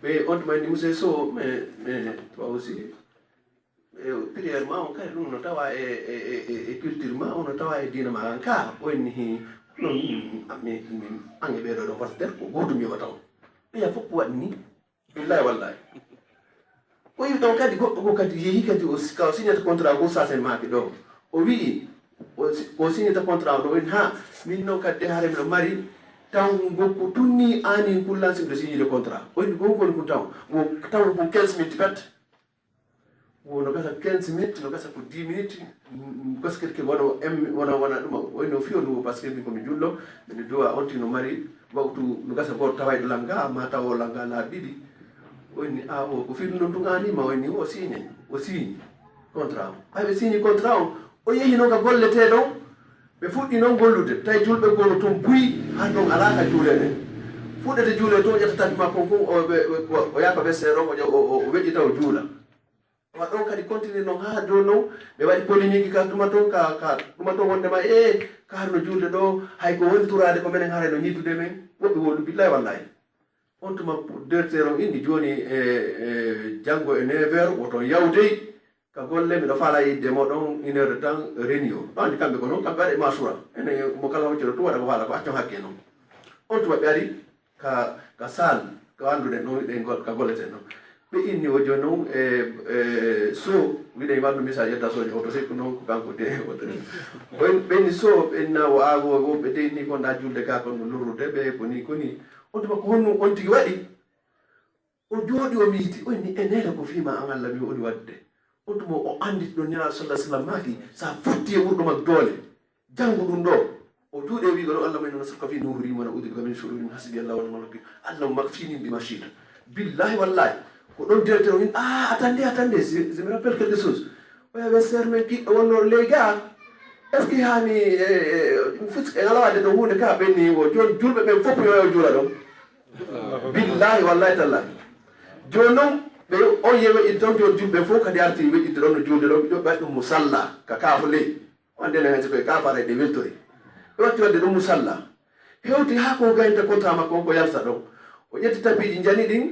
Ɓe on tuma ni monsieur so, mais mais toi aussi, e prière ma on kay ɗum no tawa e e e e culture ma on no tawa e diina ma an ka o inni hi non. Min min an e ɓeɗo ɗo fata der ko gotum yoɓata on. Ɓeya fof ko waɗi ni. Billahi wallahi. O yi ɗon kadi goɗɗo go kadi yehi kadi o sika o signata contrat go sasen maaki ɗo. O wi'i o si- o signata contrat o ɗo en ha min noon kadi de hare miɗo mari taw gokku tunni anin kullan si miɗo signude contrat o inni gon koni kun taw wo taw ko quinze minutes pet. Wo no gasa quinze minutes no gasa ko dix minutes. Gasa kadi ke wona em wona wona ɗuma o inni o fiyo ɗum parce que min komi julɗo. Miɗo duwa on tigi no mari waktu no gasa goto tawayɗo lam ga ma taw o lam ga laabi ɗiɗi. O inni a o ko firni ɗon tun anima o inni o signi o signi contrat o. Hay ɓe signi contrat o o yehi noon ka gollete ɗon. Ɓe fuɗɗi noon gollude tawi julɓe gono toon buy ha ɗon ala ka juulene. Fuɗɗete juule toon ƴetta tabi makko ngun o ɓe- ɓe- o- o yaka ɓe seeɗo o ƴa- o- o- o weƴƴita o juula. Wa ɗon kadi continue noon ha jooni noon. Ɓe waɗi polémique ka tuma toon ka ka tuma toon wondema e ka harno juulde ɗo hay ko woni turaade ko menen haray no ñiddude men. Woɓɓe wolu billahi wallahi. On tuma directeur on inni jooni e e janngo e neuf heures woto yawtey ka golle. Miɗo faala yidde mo ɗon une heure de temps réunion ɗo anndi kamɓe ko noon kamɓe waɗa e masura ene mo kala hoccoro tun waɗa ko faala ko accon hakke noon. On tuma ɓe ari ka ka sal ka annduɗen ɗon ɗen gol- ka golleten ɗon. Ɓe inni o jooni noon e e so wiɗen wannu misal yetta sojo hoto sikku noon ko kanko de wotere. Ɓen ɓenni so ɓenna o ago woɓɓe de inni ko nda julde ga kon no lorrude ɓe ko ni ko ni. On tuma ko honno on tigi waɗi? O jooɗi o miiti o inni e neene ko fima an allah mi woni waɗde. On tuma o anditi ɗon nira sallah sallam maaki sa fotti e ɓurɗo mak doole. Janngu ɗum ɗo o juuɗe wiigo ɗo allah may no nasruka fi nuhuri mana udrika min shururi min hasbi allah wa ni'mal wakil. Allah makfini bi mashita. Billahi wallahi ko ɗon directeur o in ah attendez attendez je, je me rappelle quelque chose. Oya ɓe sermen kiɗɗo wonnor ley ga est ce que hani fus e ngala wadde ɗo hunde ka ɓenni o joni julɓe ɓen fof yoyo juula ɗon. Billahi wallahi tallahi. Joni noon ɓe on yewe in toon joni julɓe fof kadi arti weƴƴitde ɗon no julde ɗon ɓe ƴoɓɓat ɗum mo salla ka kaafo ley. Wonde ene heen so koye ka faray ɗe weltori. Ɓe watti waɗde ɗum musalla. Hewti haa ko gayta konta makko on ko yalsa ɗon. O ƴetti tapiiji njani ɗin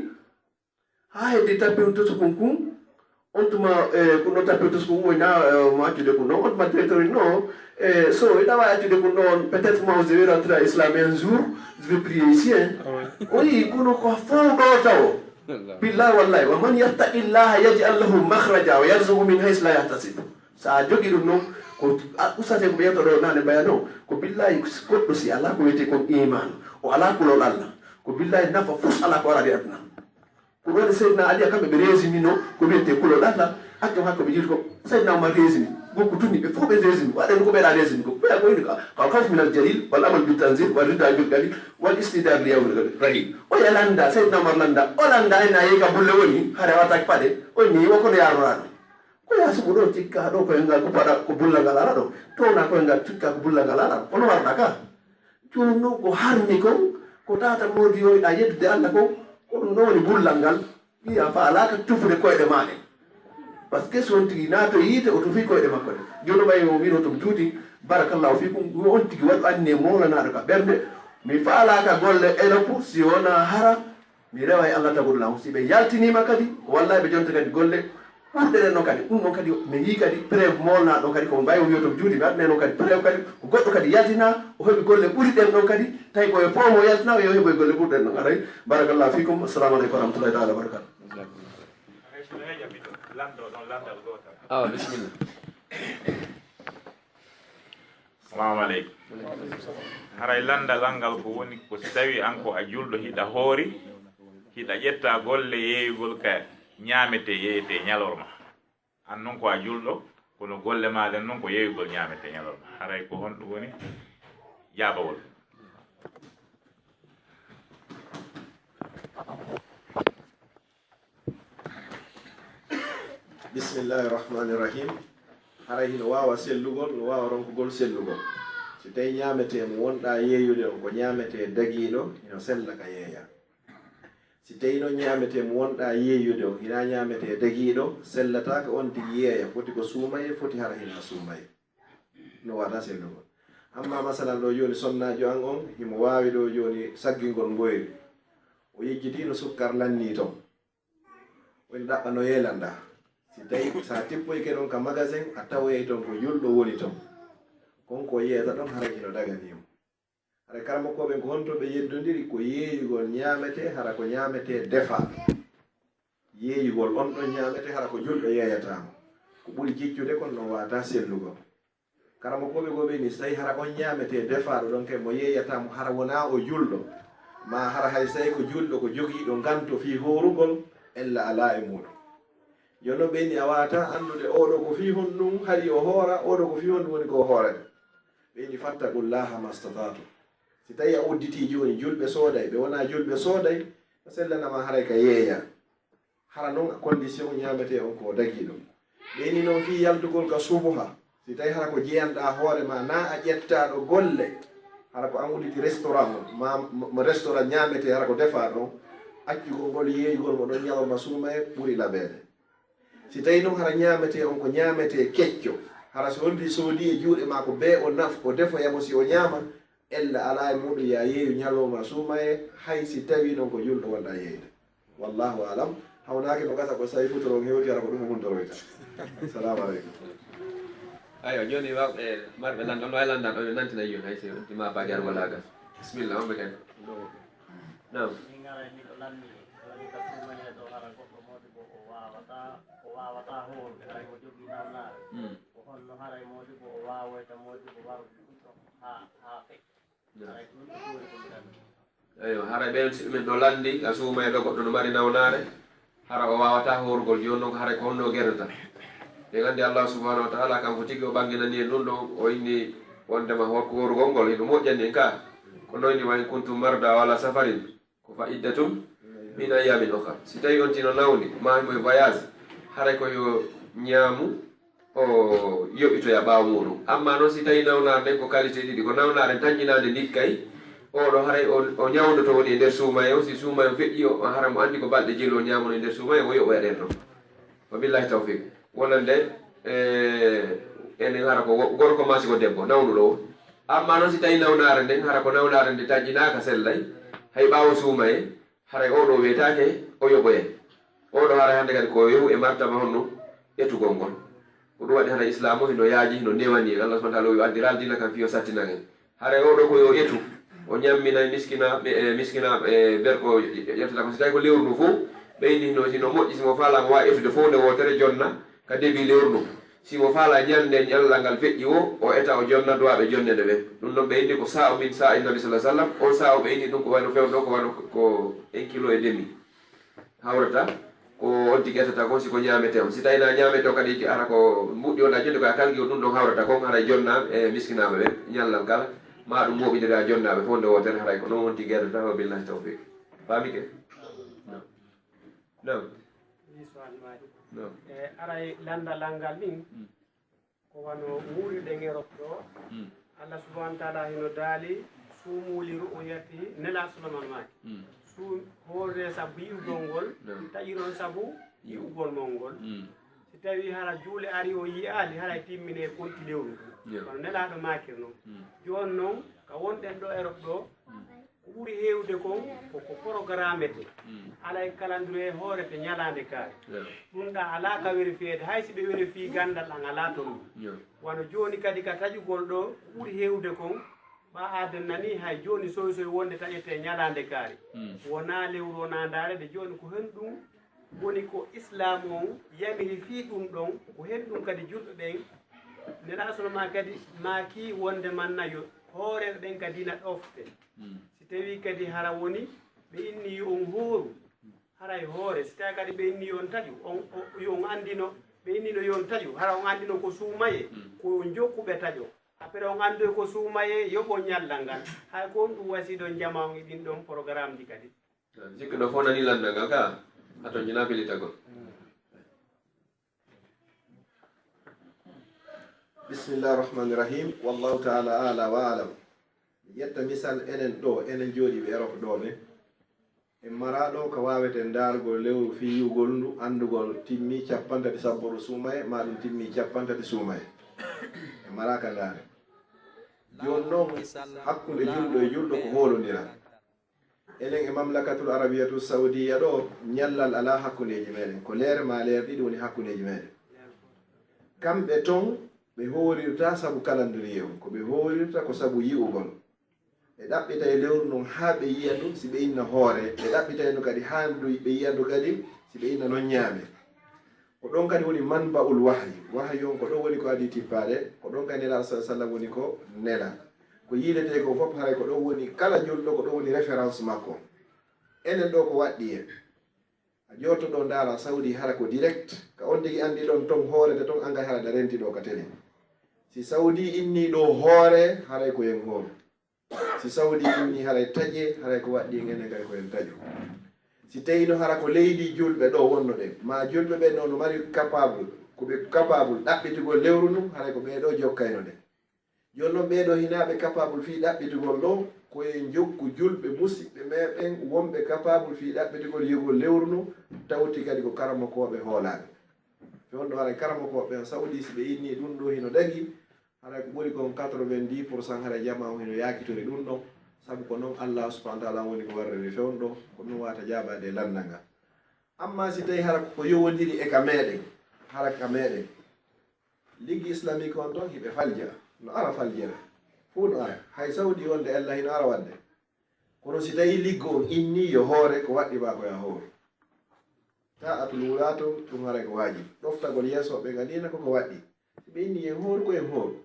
haa heddi tapi on tosukun kun. On tuma e kun ɗon tapi on tosukun kun woni na mo accude kun ɗon on tuma directeur no e so ina waawi accude kun ɗon peut être moi je vais rentrer à islam un jour. Je vais prier ici hein. O yii kono ko fow ɗo tawo. Billahi wallahi wa man yattaqi llaha yaj'al lahu makhraja wa yarzuqhu min haythu la yahtasib. So a jogii ɗum noon ko ustate ko ɓe yewta ɗo nane mbaya noon ko billahi goɗɗo si alaa ko wiyetee kon iman o alaa kulol allah. Ko billahi nafa fof alaa ko arade aduna. Ko ɗon seydina ali a kamɓe ɓe résimi noon ko wiyetee kulol allah. Acco hakko ɓe jiitu ko seydina omar résimi gokku tunni ɓe fof ɓe résimi waɗani ko ɓeɗa résimi ko ɓeya ko woni ko alkhawf min al jalil wal amal bil tanzil wal rida bil qalil wal istidar li yawmil rahim. O ya landa seydina omar landa o landa en a yehi ka bulle woni hare a wattaki paɗe o ni wo kono yaroraɗo. Ko yaa suɓo ɗo cikka ɗo koye ngal ko paɗa ko bullal ngal ala ɗo towna koye ngal cikka ko bullal ngal ala ɗo kono warɗa ka. Jooni noon ko harmi kon ko tata modi yoyɗa yeddude allah kon. Ko ɗum ɗo woni bullal ngal. Wiya fa alaka tufude koyɗe ma ɗe. Par ce que so on tigi naato yiite o tufi koyɗe makko ɗe. Jooni ɓay o wino to mi juuti barakallahu fikum on tigi waɗu anne mowlanaɗo ka ɓernde. Mi faalaka golle eloppu si wona hara mi rewa e allah tagol lam si ɓe yaltinima kadi ko walla ɓe jonta kadi golle ɓurɗe ɗen ɗon kadi ɗum ɗon kadi mi yii kadi preuve molna ɗon kadi ko mbawi o wiyoto juuti mi addane ɗon kadi preuve kadi ko goɗɗo kadi yaltina o heɓi golle ɓuri ɗen ɗon kadi tawi ko e poomo yaltina o yo heɓoy golle ɓurɗe ɗen ɗon aray. Barakallahu fikum assalamu aleykum wa rahmatullahi taala wa barakatu. Awa bisimilla. Salamu aleykum. Haray lanndal anngal ko woni ko si tawii aan ko a juulɗo hiɗa hoori, hiɗa ƴetta golle yeeyugol ka ñaametee yeeyetee ñalorma. Aan noon ko a juulɗo, kono golle maa ɗen noon ko yeeyugol ñaametee ñalorma. Haray ko honɗum woni jaabawol? Bismillahi rahmani rahim. Haray hino waawa sellugol, no waawa ronkugol sellugol. Si tawii ñaametee mo wonɗaa yeeyude on ko ñaametee dagiiɗo, hino sella ka yeeya. Si tawii noon ñaametee mo wonɗaa yeeyude on hinaa ñaametee dagiiɗo, sellataaka on tigi yeeya, foti ko suumayee, foti hara hinaa suumayee. No waawataa sellugol. Amma masalan ɗoo jooni sonnaajo an on, himo waawi ɗoo jooni saggingol mboyri. O yejjitiino sukkar lannii ton. Woni ɗaɓɓa no yeelanɗaa. Si tawii so a tippoyike ɗon ka magasin, a tawoyay ton ko julɗo woni ton. Kon ko yeeyata ɗon haray hino daganii mo. Haray karamokooɓe ɓen ko honto ɓe yeddondiri? Ko yeeyugol ñaametee, hara ko ñaametee defaaɗo. Yeeyugol on ɗon ñaametee, hara ko julɗo yeeyataa mo. Ko ɓuri jiccude kon no waawataa sellugol. Karamokooɓe goo ɓe ni, si tawii hara on ñaametee defaaɗo ɗon kay mo yeeyataa mo, hara wonaa o julɗo, maa hara hay si tawii ko julɗo ko jogiiɗo nganto fii hoorugol, ella alaa e muuɗum. Jooni non ɓe ni a waawataa anndude oo ɗoo ko fii honɗum haɗi o hoora, oo ɗoo ko fii honɗum woni ko o hoorata. Ɓe ni fattaqullaaha mastata'tum. Si tawii a udditii jooni julɓe sooday, ɓe wonaa julɓe sooday, no sellana ma haray ka yeeya. Hara non condition ñaametee on ko dagiiɗo. Ɓe ni non fii yaltugol ka subuha. Si tawii hara ko jeyanɗaa hoore maa, naa a ƴettaaɗo golle, hara ko an udditi restaurant on, maa mo restaurant ñaametee, hara ko defaa ɗon, accugol ngol yeeyugol mo ɗon ñalorma suumayee ɓuri laɓeede. Si tawii non hara ñaametee on ko ñaametee kecco, hara si on soodii e juuɗe maa ko bee o naf-, o defoya mo si o ñaama, ella alaa e muuɗum yo a yeeyu ñalorma suumayee, hay si tawii non ko julɗo wonɗaa yeeyde. Wallaahu a'lam. Hawnaaki no gasa ko so tawii futuro on hewti hara ko ɗum o huntoroyta. Salaamu aleykum. Aywa, jooni waawɓe marɓe lanndol, no e lanndal ɗo, ɓe nantina yiyon hay si ma baajar wala gas. Bismillah, on ɓe kadi. Naam. Min ngaray miɗo lanni, jooni ka suumayee ɗo hara goɗɗo moodi bo o waawataa, o waawataa hoorde, hay o jogii nawnaare. Mm. Ko honno haray moodi bo o waawoyta moodi bo warude ɗum ɗo haa, haa feƴƴa? Naam. Haray ko ɗum ɗo ɗum ɗo. Eyyo, haray ɓen si min ɗo lanndi, a suumayee ɗo goɗɗo no mari nawnaare, hara o waawataa hoorugol, jooni non ko haray ko honno o gerdata? Eɗen anndi Allah subhanahu wa ta'ala kanko tigi o ɓanginani en ɗum ɗon, o inni wondema hoor-, hoorugol ngol hino moƴƴani en ka. Ko noon ni, wa in kuntum marda aw ala safarin, ko fa iddatun min ayyamin ukhar. Si tawii on tino nawni, maa himo e voyage, haray ko yo ñaamu o yoɓitoya ɓaawo muuɗum. Amma noon si tawii nawnaare nden ko qualité ɗiɗi, ko nawnaare tanƴinaande ndikkay, oo ɗoo haray o, o ñawndoto woni e nder suumayee on, si suumayee on feƴƴii o, hara mo anndi ko balɗe jeeɗiɗi o ñaamano e nder suumayee, o yoɓoya ɗen ɗon. Wa billahi tawfiq. Wonande, e, enen hara ko wo-, gorko maa si ko debbo, nawnuɗo o. Amma noon si tawii nawnaare nden, hara ko nawnaare nde tanƴinaaka sellay, hay ɓaawo suumayee, haray oo ɗoo weetaake, o yoɓoyay. Oo ɗoo haray hannde kadi ko yehu e martaba honno etugol ngol. Ko ɗum waɗi haray Islaamu hino yaaji, hino newani en. Allah subhanahu wa ta'ala o wi'i o addi ral diina kan fii o sattinan en. Haray oo ɗoo ko yo etu, o ñamminay miskinaaɓe, e, miskinaaɓe, e, ɓe ko ƴettata ko si tawii ko lewru ndun fow, ɓe inni hino, hino moƴƴi si mo faalaa mo waawi etude fow nde wootere jonna ka début lewru ndun. Si mo faalaa ñannde ñallal ngal feƴƴi woo, o eta o jonna duwaaɓe jonnde nde ɓen. Ɗum ɗon ɓe inni ko saa'u min saa'i Nabi sallallahu alaihi wasallam. On saa'u ɓe inni ɗum ko wano fewndo, ko wano ko un kilo et demi hawrata, ko on tigi etata kon si ko ñaametee on. Si tawii na ñaametee on kadi, hara ko mbuɗɗi on a jonnde ko a kalki on, ɗum ɗon hawrata kon, haray jonna e miskinaaɓe ɓen ñallal kala, maa ɗum mooɓindira jonnaaɓe fow nde wootere, haray ko non on tigi etata, wa billahi tawfiq. Faamike? No. No. Wi Sohaybu Maalik. No. E, aray lanndal ngal ɗin, mm, ko wano wuurirɗen Erop ɗo. Mm. Allah subhanahu wa ta'ala hino daali suumu li ru'yati, Nelaaɗo sallallahu alaihi wasallam maaki. Mm. Suum-, hooree sabu yi'ugol ngol, no, taƴiron sabu yi'ugol mon ngol. Mm. Si tawii hara juule arii o yi'aali, haray timminee konti lewru ndun. Yeah. Kono Nelaaɗo maakiri non. Mm. Jooni non, ka wonɗen ɗo Erop ɗo, mm, ko ɓuri heewde kon ko, ko programmete. Mm. Alay calendrier hoorete ñalaande kaari. Yeah. Ɗum ɗa alaa ka vérifiede, hay si ɓe vérifié ganndal an alaa ton ɗum. Yeah. Wano jooni kadi ka taƴugol ɗo, ko ɓuri heewde kon, ɓa aden nani hay jooni soy soy wonde taƴete ñalaande kaari. Mm. Wonaa lewru, wonaa ndaarede, jooni ko hen ɗum woni ko Islaamu on yamiri fii ɗum ɗon, ko hen ɗum kadi julɓe ɓen, Nelaaɗo sallallahu alaihi wasallam kadi maaki wonde manna yo hooreeɓe ɓen ka diina ɗofte. Mm. Si tawii kadi hara woni ɓe inni yo on hooru, haray hoore. Si tawii kadi ɓe inni yo on taƴu, on, o, yo on anndino, ɓe innino yo on taƴu, hara on anndino ko suumayee, mm, ko yo on jokku ɓe taƴo. Après on anndoy ko suumayee, yoɓo ñallal ngal. Hay ko on ɗum wasi ɗon jama on e ɗin ɗon programmeji kadi. Sikkuɗo fof nani lanndal ngal ka, a toñƴinaa fillitagol. Bismillah rahmani rahim. Wallahu taala ala wa alam. Mi ƴetta misal enen ɗo, enen jooɗiiɓe Erop ɗo ne. En maraa ɗo ka waaweten ndaarugol lewru fii yi'ugol ndu, anndugol timmi cappanɗe tati sabboru suumaye, maa ɗum timmi cappanɗe tati suumaye. En maraa ka ndaare. Jooni noon, hakkunde julɗo e julɗo ko hoolondiral. Enen e Mamlakatul Arabiyatu Saudiya ɗo, ñallal alaa hakkundeeji meɗen. Ko leere maa leere ɗiɗi woni hakkundeeji meɗen. Kamɓe toon, ɓe hoorirta sabu calendrier on. Ko ɓe hoorirta ko sabu yi'ugol. Ɓe ɗaɓɓitay lewru ndun haa ɓe yi'a ndu, si ɓe inna hoore. Ɓe ɗaɓɓitay ndu kadi haa ndu, ɓe yi'a ndu kadi, si ɓe inna non ñaame. Ko ɗon kadi woni manba'ul wahyi. Wahyi on ko ɗon woni ko adii tippaade, ko ɗon kadi Nelaaɗo sallallaahu alayhi wa sallam woni ko nela. Ko yiiletee ko fof haray ko ɗon woni kala julɗo, ko ɗon woni référence makko. Enen ɗo ko waɗɗi en. A jooɗoto ɗo ndaara Saudi hara ko direct, ka on tigi anndi ɗon ton hoorete ton, an kay hara aɗa renti ɗo ka télé. Si Saudi inni ɗo hoore, haray ko en hooru. Si Saudi inni haray taƴe, haray ko waɗɗi en enen kay ko en taƴo. Si tawino hara ko leydi julɓe ɗo wonnoɗen, ma julɓe ɓe no, no mari capable, ko ɓe capable ɗaɓɓitugol lewru ndun, haray ko ɓee ɗo jokkaynoɗen. Jooni non ɓee ɗo hinaa ɓe capable fii ɗaɓɓitugol ɗo, ko en jokku julɓe musiɓɓe meɗen wonɓe capable fii ɗaɓɓitugol yi'ugol lewru ndun, tawti kadi ko karamokooɓe hoolaaɓe. Fewndo haray karamokooɓe ɓen Saudi, si ɓe inni ɗun ɗo hino dagi, haray ko ɓuri kon quatre-vingt-dix pour cent haray jamaa on hino yaakitori ɗun ɗon, sabu ko non Allah subhanahu wa taala woni ko warriri fewndo, ko ɗun wata jaabaade e lannda nga. Amma si tawi hara ko yowondiri e ka meɗen, hara ka meɗen, Ligue islamique on ɗon hiɓe falja, no ara faljere, fuu no ara, hay Saudi wonde Allah hino ara wadde. Kono si tawi Ligue on inni yo hoore, ko waɗɗi maa ko ya hooru. Ta'atul wulaatu, ɗum haray ko waajib. Ɗoftagol yeeso ɓe nganiina ko ko waɗɗi. Si ɓe inni en hooru, ko en hooru.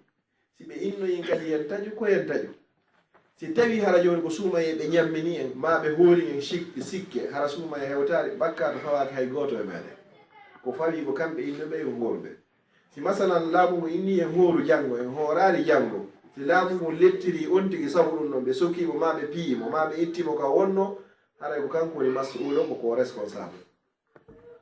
Si ɓe innoyi en kadi en taƴu, ko en taƴu. Si tawi hara jooni ko suumayee ɓe ñammini en, maa ɓe hoori en sik-, sikke, hara suumayee hewtaali, bakkaatu fawaaki hay gooto e meɗen. Ko fawi ko kamɓe innuɓe yo hooru ɓe. Si masalan laamu ngu inni en hooru janngo, en hooraali janngo, si laamu ngu lettiri on tigi sabu ɗum ɗon, ɓe sokii mo maa ɓe piyi mo, maa ɓe itti mo ka wonno, haray ko kanko woni mas'uul on, ko ko responsable.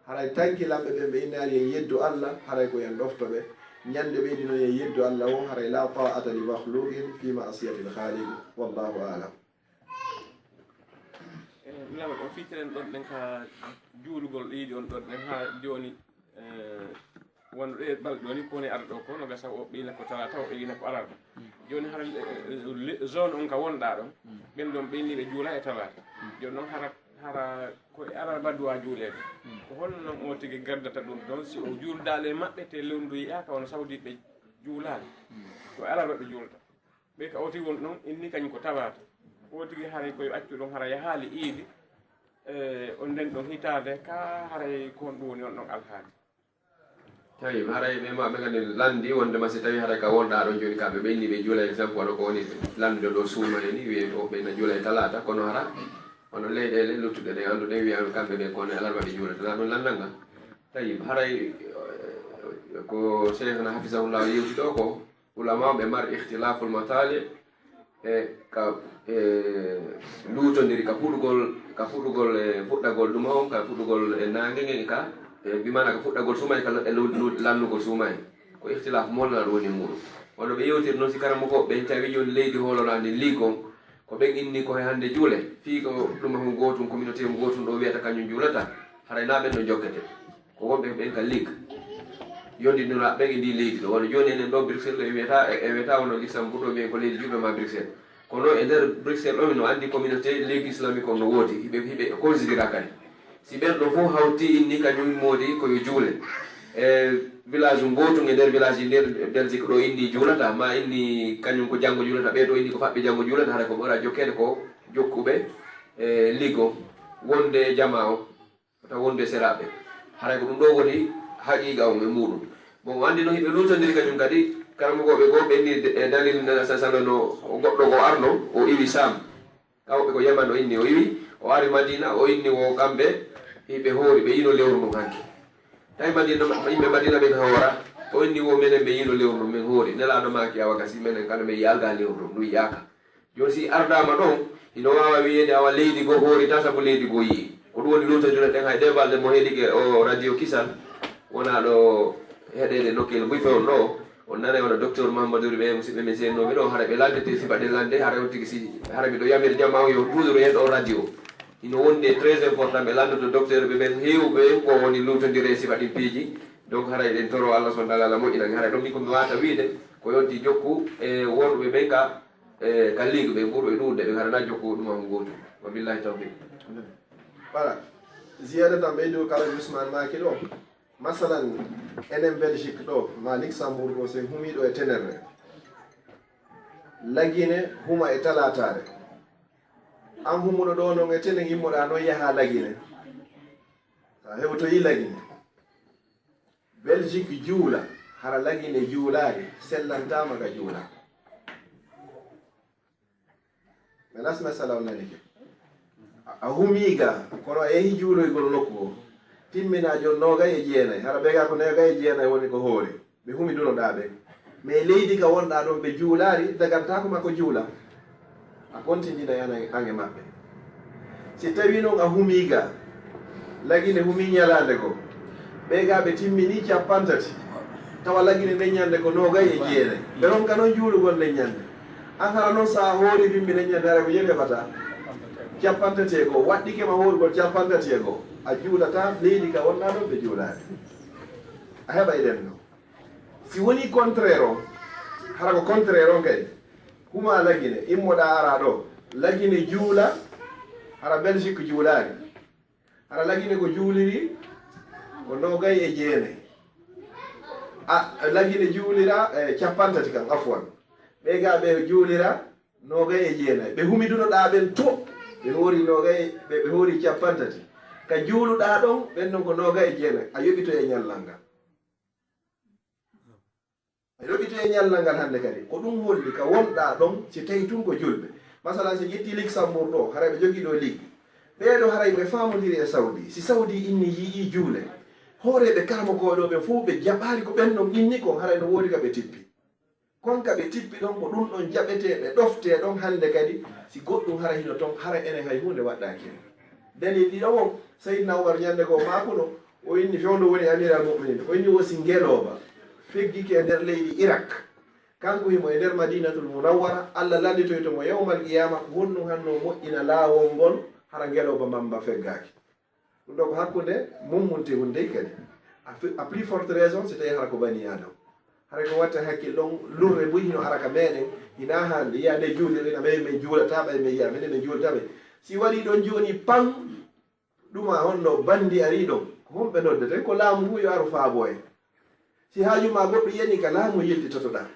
Haray tankilanɓe ɓen ɓe innaali en yeddu Allah, haray ko en ɗofto ɓe. Ñande ɓe innino en yeddu Allah o, haray la ta'ata li makhluqin fi ma'siyatil khaliq. Wallahu a'lam. Eh, Nelaaɗo, on fitiren ɗon ɗen ka juulugol iidi on ɗon ɗen haa jooni, eh, wonno ɗe balɗe ɗoni ko woni ara ɗo ko no gasa o ɓeyna ko talaata o ɓeyna ko alarba. Jooni hara, eh, eh, le-, zone on ka wonɗaa ɗon, ɓen ɗon ɓeyni ɓe juula e talaata. Jooni noon hara, hara ko e alarba duwa juuleede. Ko honno noon o tigi gardata ɗum ɗon si o juuldaali e maɓɓe te lewru ndu yiyaaka wano Sawdi ɓe juulaali? Ko e alarba ɓe juulata. Ɓe ka o tigi won ɗon inni kañum ko talaata. O tigi haray ko yo accu ɗon hara yahaali iidi, eh, on nden ɗon hitaade ka haray ko honɗum woni on ɗon alhaali? Tawi haray ɓe ma ɓe kadi lanndi wonde ma si tawi haray ka wonɗaa ɗon jooni ka ɓe ɓenni ɓe juula exemple wano ko woni landude ɗo suuma e ni wiye o ɓe na juula e talaata kono hara hono leyɗeele luttuɗe ɗe annduɗen wiya kamɓe ɓe ko ne alarba ɓe juulata na ɗum lanndal ngal. Tawi haray eh, ko cheikhna hafisahullah yewti ɗo ko ulama ɓe mari ikhtilaful matali e ka e luutondiri ka fuɗugol ka fuɗugol e fuɗɗagol ɗuma on ka fuɗugol e naange ngen e ka e bimana ka fuɗɗagol suuma e ka e lannugol suuma en ko ikhtilaf molnal woni muɗum. Wano ɓe yewtiri noon si karamoko ɓen tawi jooni leydi hoolorandi ligon ko ɓen inni ko he hannde juule fii ko ɗuma hon gootum communauté hon gootum ɗo wiyata kañum juulata haray na ɓen no jokkete. Ko wonɓe ɓen ka Ligue yondindiraaɓe ɓen e ndii leydi ɗo wano jooni enen ɗo Bruxelles ɗo e wiyata e wiyata wano Luxembourg ɗo mbiyen ko leydi juulɓe ma Bruxelles kono e nder Bruxelles ɗo hino anndi communauté Ligue islamique on no woodi hiɓe hiɓe considéra kadi si ɓen ɗo fof hawti inni kañum moodi ko yo juule e village ngootum e nder village ji nder Belgique ɗo inni juulata ma inni kañum ko janngo juulata ɓee ɗo inni ko faɓɓi janngo juulata hara ko ɓura jokkeede ko jokkuɓe e Ligue on wonde e jama on Wota wondu e seraaɓe. Haray ko ɗum ɗoo woni haqiiqa on e muuɗum. Bon, o anndi noon hiɓe luutondiri kañum kadi, karamokooɓe goo ɓe inni e dalil nana sasano no goɗɗo goo arno, o iwi Saam. Ka woɓɓe ko Yaman o inni o iwi, o ari Madiina, o inni wo kamɓe hiɓe hoori, ɓe yino lewru ndun hanki. Tawi Madiina, yimɓe Madiina ɓen hoora, o inni wo menen ɓe yino lewru ndun, men hoori. Nelaaɗo maaki awa gasi menen kala men yiyaaka lewru ndun, ɗum yiyaaka. Jooni si ardaama ɗon hino waawa wiyeede awa leydi goo hooritaa sabu leydi goo yii ko ɗum woni luutondire ɗen hay ɗee balɗe mo heɗike o radio kisal wonaa ɗo heɗeede nokkeeli buy fewndo o On nanay wano docteur Mahamadou ɓe, musidɓe men seennooɓe ɗo, hara ɓe lanndete sifa ɗen lannde, hara on tigi si, hara miɗo yamira jamaa on yo ɓuudoro heen ɗo radio. Hino wondi e très important, ɓe lanndoto docteur ɓe ɓen heewɓe ko woni luutondire e sifa ɗin piiji. Donc hara eɗen toro Allah subhanahu wa taala moƴƴinan. Hara ɗon min ko mi waata wiide, ko yonti jokku e worɓe ɓen ka, e ka ligue ɓe ɓurɓe ɗuuɗde ɓen, hara na jokku ɗum on gootum. Wa billahi tawfiq. Voilà. Ziyada tan ɓeydu kala Ousmane maaki ɗo. Masalan, enen Belgique ɗo, ma Luxembourg ɗo, si en humii ɗo e Tenere, Lagine huma e talaataare. An humuɗo ɗo non e Tenere, immoɗaa non yahaa Lagine. Sa hewtoyi Lagine. Belgique juula, hara Lagine juulaali, sellantaama ka juula. Mais las masala on nani ke. A, a humii ga, kono a yehi juuloygol nokku o. Timminaa jon noogay e jeenay, hara ɓe ga ko noogay e jeenay woni ko hoore. Ɓe humi duno ɗaa ɓe. Mais leydi ka wonɗaa ɗon ɓe juulaari, dagantaako ma ko juula. A kontinina yana ange maɓɓe. Si tawi non a humii ga, Lagine humii ñalaande goo. Ɓe ga ɓe timmini cappanɗe tati. Tawa Lagine nden ñande ko noogay e jeenay. Ɓe ronka non juulugol nden ñande. An hara non sa a hoori bimbi nden ñande hara ko jeli heɓata. Cappanɗe tati e goo. Waɗɗike ma hoorugol cappanɗe tati e goo. A juulata leydi ka wonɗaa ɗon ɓe juulaade. A heɓay ɗen ɗo. Si woni contraire on, hara ko contraire on kay. Huma Lagine, immoɗaa ara ɗo. Lagine juula, hara Belgique juulaari. Hara Lagine ko juuliri ko noogay e jeenay. A, Lagine juulira, e, cappanɗe tati kan, afwan. Ɓe ga ɓe juulira noogay e jeenay. Ɓe humi duno ɗaa ɓen to. Ɓe hoori noogay, ɓe, ɓe hoori cappanɗe tati. Ka juuluɗaa ɗon, ɓen non ko noogay e jeenay. A yoɓitoy e ñallal ngal. A yoɓitoy e ñallal ngal hannde kadi. Ko ɗum holli ka wonɗaa ɗon, si tawi tun ko julɓe. Masalan, si ƴetti Luxembourg ɗo, haray ɓe jogii ɗo ligue. Ɓee ɗo haray ɓe faamondiri e Saudi. Si Saudi inni yi'ii juule, hooreeɓe karamokooɓe ɗo ɓen fof ɓe jaɓaali ko ɓen ɗon inni kon, haray no woodi ka ɓe tippi. Kon ka ɓe tippi ɗon, ko ɗum ɗon jaɓetee, ɓe ɗoftee ɗon hannde kadi. Si goɗɗum haray hino ton, haray enen hay huunde waɗɗaaki en. Dalil ɗiɗo on, Sayyidina Umar ñande goo maakuno, o inni fewndo woni Amiral Mu'minin, o inni o si ngelooba feggike e nder leydi Irak. Kanko himo e nder Madinatul Munawwara, Allah lallitoyto mo yawmal qiyaama, ko honɗum hanno moƴƴina laawol ngol, hara ngelooba mbamba feggaaki. Ɗum ɗo ko hakkunde mummunte hunde kadi. A fi-, à plus forte raison, si tawi hara ko bani Adam. Hara ko watta hakkil ɗon, lurre buy hino hara ka meɗen, hina hande, yiya nde juulirɗen, ɓay men juulata, ɓay men yiya, menen men juulata ɓay. Si waɗi ɗon jooni, pam, ɗuma honno bandi ari ɗon, ko homɓe noddeten? Ko laamu ngu yo aru faabo en. Si haaju ma goɗɗo yani ka laamu yiltitotoɗaa.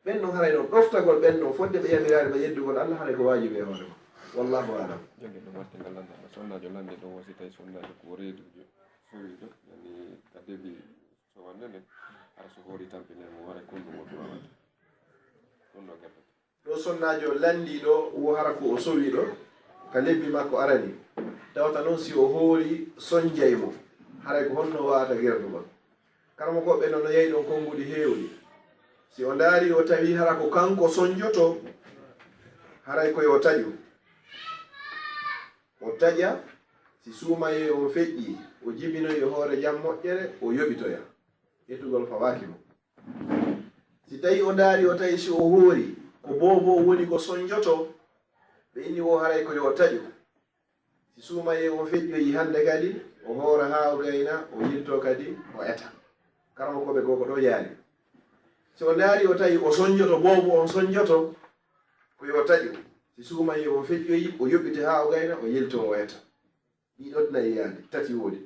Ɓen non haray non ɗoftagol ɓen non fodde ɓe yamiraade ma yeddugol Allah haray ko waajibi e hoore ma. Wallahu a'lam. Jogii ɗum warti ngal lanndal. Sonnaajo lanndi ɗum o si tawi sonnaajo ko reedujo sowiijo, yani ka début so wonde nde, hara so hoori tampinay mo haray kon ɗum o duwawata. Ɗum ɗo gerte. Ɗo sonnaajo lanndii ɗo wo hara ko o sowi ɗo ka lebbi makko arani. Tawata non si o hoori sonjay mo, haray ko honno wawata gerdugol? Karamokooɓe no, no yehi ɗon konnguɗi heewɗi. Si o ndaari o tawi hara ko kanko sonjoto, haray ko yo taƴu. O taƴa, si suumayee on feƴƴii, o jibinoyi e hoore jam moƴƴere, o yoɓitoya. Ƴettugol fawaaki mo. Si tawi o ndaari o tawi si o hoori, ko boobo woni ko sonjoto, ɓe inni wo haray ko yo taƴu. Si suumayee on feƴƴoyi hannde kadi, o hoora haa o gayna, o yiltoo kadi, o eta. Karamokooɓe goo ko ɗo yaari. Si o ndaari o tawi o sonjoto, boobo on sonjoto, ko yo taƴu. Si suumayee on feƴƴoyi, o yoɓite haa o gayna, o yiltoo, o eta. Ɗiɗo nayi yaade, tati woodi.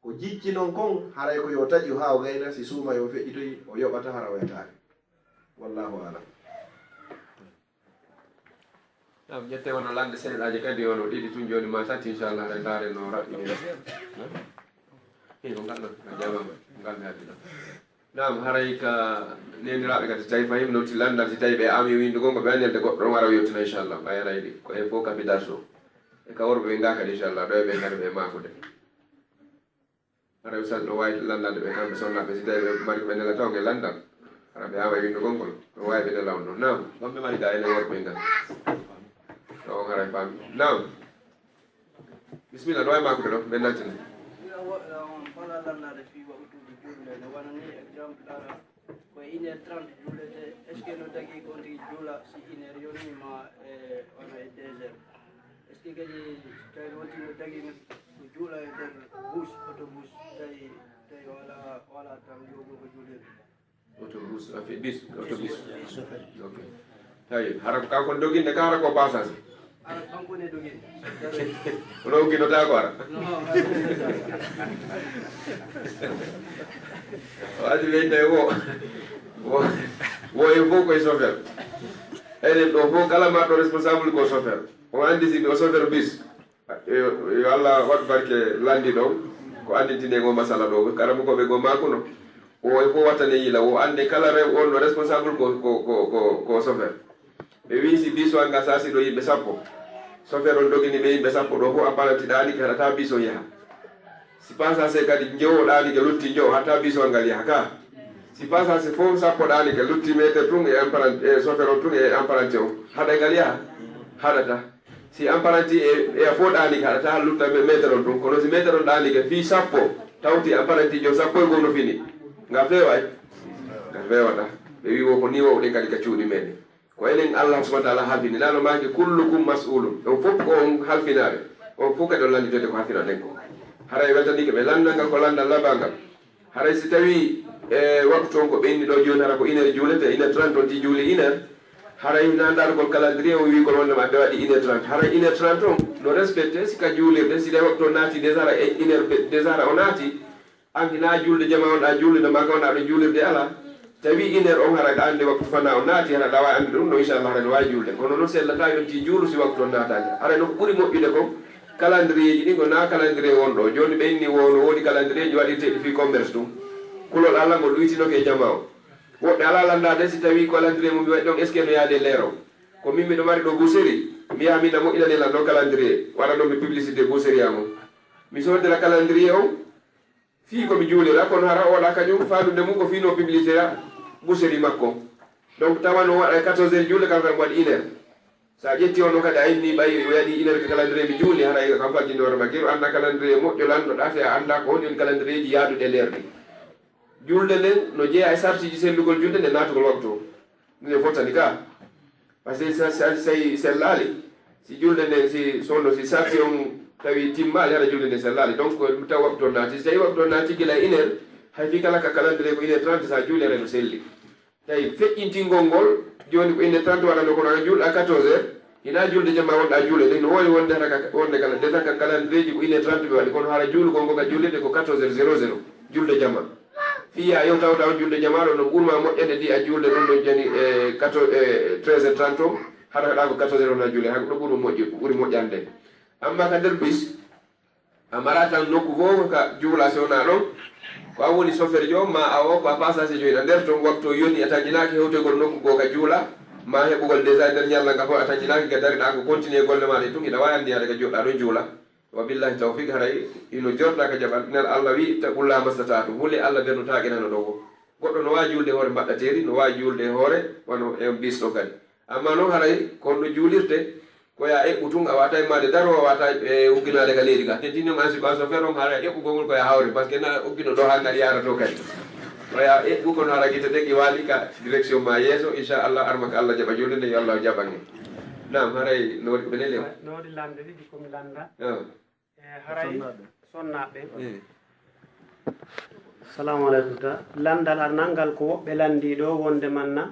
Ko jicci non kon, haray ko yo taƴu haa o gayna, si suumayee on feƴƴitoyi, o yoɓata hara o etaaki. Wallahu a'lam. Naam, ƴette wono lande seeɗaaji kadi, wono ɗiɗi tun jooni ma tati, inchallah, haray ndaare no raɓɓi. He, ko ngal ɗon, a jaamaama, ko ngal mi addi ɗon. Naam, haray ka neeniraaɓe kadi, si tawi fayim noti landal, si tawi ɓe ami windugol, ko ɓe anndi elde goɗɗo ɗon wara o yewtina, inchallah, ɓay haray ko e fof kapital so. E ka worɓe ɓe nga kadi, inchallah, ɗo e ɓe ngari ɓe maakude. Hara Ustaz no waawi lanndaade ɓe kamɓe sonnaaɓe, si tawii ɓe mari ko ɓe nela taw nge lanndal. Hara ɓe awa winndugol ngol, no waawi ɓe nela on noon. Naam, ɗon ɓe mari gaa ene worɓe ngal. Taw on hara e faami. Naam. Bismillah, no waawi maakude ɗo, ɓe naltina. Wiya woɗɗa on fala lanndaade fii waɗutude juulde, no wano nii exemple ara. Ko e une heure trente juulete, est ce que no dagi ko on tigi juula si une heure yoni ma e wona e deux heures? Est ce que kadi tawi on tigi no dagi ko juula e nder bus, autobus, tawi tawi wala wala tan yo go ko juulirde? Autobus, afi bis, autobus. Ok. Tawi hara ko kanko doginde ka hara ko passage? Ara kanko ne doginde. Roginotaako ara. Waati ɓe tawi wo wo wo e fof koye chauffeur. Enen ɗo fof kala marɗo responsable ko chauffeur. O andi si o chauffeur bis. Yo Allah waɗ barke landi ɗon ko andintine ngo masala ɗo karamokoɓe go makuno. O e fof wattane yila o ande kala rew on no responsable ko ko ko ko chauffeur. Ɓe wi si biso anga sasi ɗo yimɓe sappo, chauffeur on dogini ɓe yimɓe sappo ɗo fof apparanti ɗaani ke haɗata biso yaha. Si pasase kadi njowo ɗaani ke lutti njowo haɗata biso ngal yaha ka. Si pasase fof sappo ɗaani ke lutti meter tun e apparanti e chauffeur on tun e apparanti on haɗa ngal yaha. Haɗata. Si apparanti e eya fof ɗaani ke haɗata lutta meter on tun kono si meter on ɗaani ke fii sappo tawti apparanti jo sappo e goo no fini. Nga feeway? Nga feewata. Ɓe wi wo ko ni wowɗen kadi ka cuuɗi meɗen. Ko enen Allah subhanahu wa taala halfini nano maaki kullukum mas'ulun on fof ko on halfinaɓe. On fof kadi on landitede ko halfinoɗen ko. Haray weltanike ɓe landal ngal ko landal labangal. Haray si tawi e waktu on ko ɓenni ɗo joni hara ko une heure juulete une heure trente on ti juuli une heure. Haray na dargol calendrier o wigol wonde ma ɓe waɗi une heure trente haray une heure trente on no respecté si ka juulirde si tawi waktu on naati déjà hara e une heure déjà hara o naati. An hina julde jama on ɗa julde no maka on aɗo julirde ala. Tawi iner on hara ɗa ande waktu fana o naati hara ɗa wawi ande ɗum no inchallah hara no wawi julde kono noon sellata yonti juulu si waktu on naatani hara no ko ɓuri moƴƴude kon. Calendrier ji ɗin ko na calendrier won ɗo joni ɓe inni wo no wodi calendrier ji waɗirteɗi fi commerce ɗum. Kulol allah ngol ɗuytinoke e jama o. Woɓɓe ala landade si tawi calendrier mum mi waɗi ɗon est ce que no yaade leero. Ko min miɗo mari ɗo boucherie mi yaha min na moƴƴinani lan ɗo calendrier waɗa ɗon mi publicité boucherie am on. Mi sodira calendrier on. Fii ko mi juulira kono hara o waɗa kañum faandude mum ko fii no publicité a boucherie makko. Donc tawa no waɗa e quatorze heures juulde kanko tan mo waɗi une heure. So a ƴetti on noon kadi a inni ɓay o yaɗi une heure ko calendrier mi juuli hara kam fajjinde hoore ma kiro annda calendrier moƴƴo lanɗo ɗaate a annda ko honɗi woni calendrier ji yaaduɗe e leer ɗi. Julde nden no jeeya e sartiji sellugol julde nde naatugol waktu o. Ɗum e fottani ka. Par ce que sa sa say sellaali si julde nden si sonno si sarti on tawi timmaali hara julde nden sellaali donc taw waktu on naati si tawi waktu on naati gila e une heure. Hay fi kala ka calendrier ko une heure trente sa juuli hara no selli. Tawi feƴƴintingol ngol joni ko une heure trente waɗano kono a juulɗa quatorze heures. Hina julde jamma wonɗa juule ɗen no wowi wonde hara wonde kala déjà ka calendrier ji ko une heure trente ɓe waɗi kono hara juulugol ngo ka juulirde ko quatorze heures zéro zéro. Julde jamma. Fiya yo tawta on julde jamaɗo no ɓurma moƴƴande ndi a julde ɗum ɗo jani e quatorze e treize heures trente o. Haɗa haɗa ko quatorze heures wona juule hako ɗo ɓuri moƴƴi ɓuri moƴƴande. Amma ka nder bis a mara tan nokku goo ka juula si wona ɗon. Ko a woni chauffeur jo ma a o ko a passager joyɗa nder ton waktu o yoni a tañinaki hewtegol nokku goo ka juula. Ma heɓugol déjà nder ñalla nga fof a tañinaki ka dariɗa ko continuer golle maɗa e tun hiɗa wawi andi yaade ka joɗɗa ɗon juula. Wa billahi tawfiq haray ino jorta ka jaɓal nel allah wi ta ɓulla mastatatum hulle allah berno taaqinano ɗo wo. Goɗɗo no wawi julde e hoore mbaɗɗateri no wawi julde e hoore wano e on bisɗo kadi. Amma noon haray ko honno juulirte. Ko ya eɓɓu tun a wata immade daro a wata e ugginaade ka leydi ga tentini on ansi ko an chauffeur on haray eɓɓugol ngol ko ya hawre par ce que na uggino ɗo ha ngal yarato kadi. Ko ya eɓɓu kono hara gite ɗen iwali ka direction ma yeeso inchallah arma ko allah jaɓa julde nde yo allah jaɓan en. Naam haray no waɗi ko ɓe neli on. No waɗi lande ɗiɗi komi landa. E haray sonnaɓe. Salamu aleykum ta landal arnal ngal ko woɓɓe landi ɗo wonde manna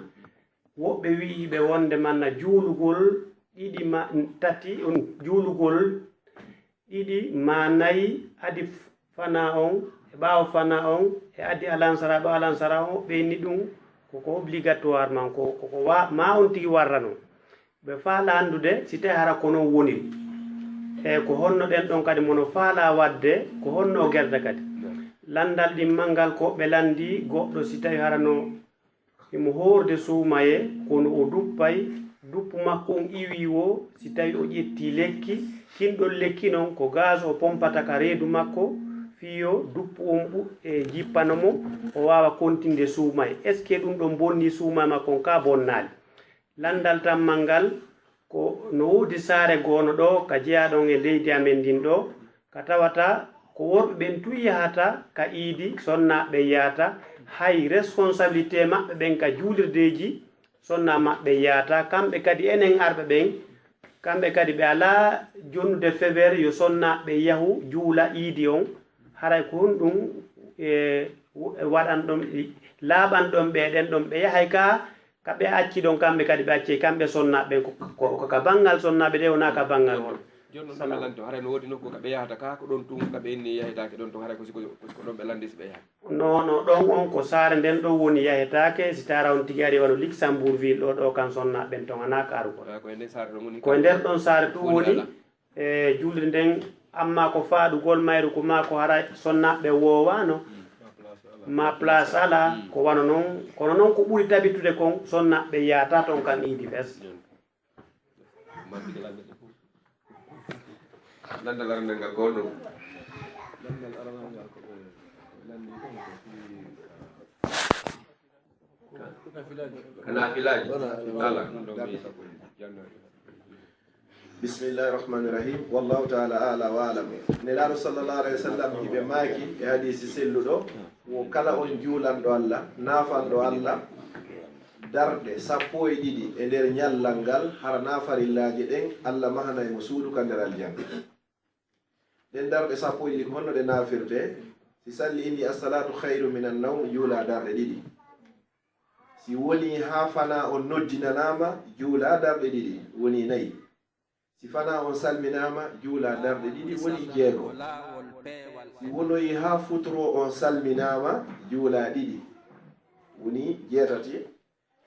woɓɓe wi'iɓe wonde manna juulugol ɗiɗi ma tati on juulugol ɗiɗi ma nayi adi fana on e ɓawo fana on e adi alansara ɗo alansara on woɓɓe inni ɗum koko obligatoire man ko koko ma on tigi warrano. Ɓe faala anndude si tawi hara ko noon woniri. E ko honno ɗen ɗon kadi mono faala waɗde ko honno o gerda kadi. Lanndal ɗimmal ngal ko ɓe lanndi goɗɗo si tawi hara no himo hoorde suumaye kono o duppay duppu makko on iwii woo si tawi o ƴettii lekki kin ɗon lekki non ko gaz o pompata ka reedu makko fii yo duppu on ɓu e jippano mo o waawa kontinde suumaye est ce que ɗum ɗon bonnii suumaye makko on kaa bonnaali. Lanndal tammal ngal ko no woodi saare goono ɗoo ka jeyaa ɗon e leydi amen ndin ɗoo ka tawata ko worɓe ɓen tun yahata ka iidi sonnaaɓe ɓen yahata hay responsabilité maɓɓe ɓen ka juulirdeeji, sonna maɓɓe yaata. Kamɓe kadi, enen arɓe ɓen, kamɓe kadi ɓe alaa jonnude fewer yo sonnaaɓe yahu juula iidi on. Haray ko honɗum e waɗan ɗon, laaɓan ɗon ɓe ɗen ɗon ɓe yahay ka, ka ɓe acci ɗon, kamɓe kadi ɓe accey kamɓe sonnaaɓe ɓen ko, ko, ko ka banngal sonnaaɓe de, wonaa ka banngal won. Jooni noon ɗon ɓe lanndito, haray no woodi nokku ka ɓe yahata ka, ko ɗon tun ka ɓe inni yahetaake ɗon tun, haray ko siko, ko siko ɗon ɓe lanndi si ɓe yaha. Non, non, ɗon on ko saare nden ɗon woni yahetaake, si taara on tigi ari wano Luxembourgville ɗo, ɗo kan sonnaaɓe ɓen ton, hanaa ka arugol. Ah, ko e nder saare ɗon woni. Ko e nder ɗon saare tun woni, e juulde nden, amma ko faaɗugol mayru ko maa ko hara sonnaaɓe woowaano, ma place alaa, ko wano non. Kono non ko ɓuri tabitude kon, sonnaaɓe yaata ton kan iidi fes. Lanndal aranal ngal ko honɗum? Lanndal aranal ngal ko ɓe lanndi kon ko fii, ah, ka naafilaaji. Ka naafilaaji. Wala. Ala. Ɗum ɗon mi jannoy. Bismillahi rahmani rahim. Wallahu ta'ala a'la wa alam. Nelaaɗo sallallahu alayhi wa sallam hiɓe maaki e hadiisi selluɗo, wo kala on juulanɗo Allah, naafanɗo Allah, darɗe sappo e ɗiɗi e nder ñallal ngal, hara naa farillaaji ɗen, Allah mahanay mo suudu ka nder aljanna. Ɗen darɗe sappo e ɗiɗi ko honno ɗe naafirtee? Si salli inni assalatu khayru minan nawm, juula darɗe ɗiɗi. Si woni haa fanaa on noddinanaama, juula darɗe ɗiɗi, woni nayi. Si fanaa on salminaama, juula darɗe ɗiɗi, woni jeego. Si wonoyi haa futuro on salminaama, juula ɗiɗi, woni jeetati.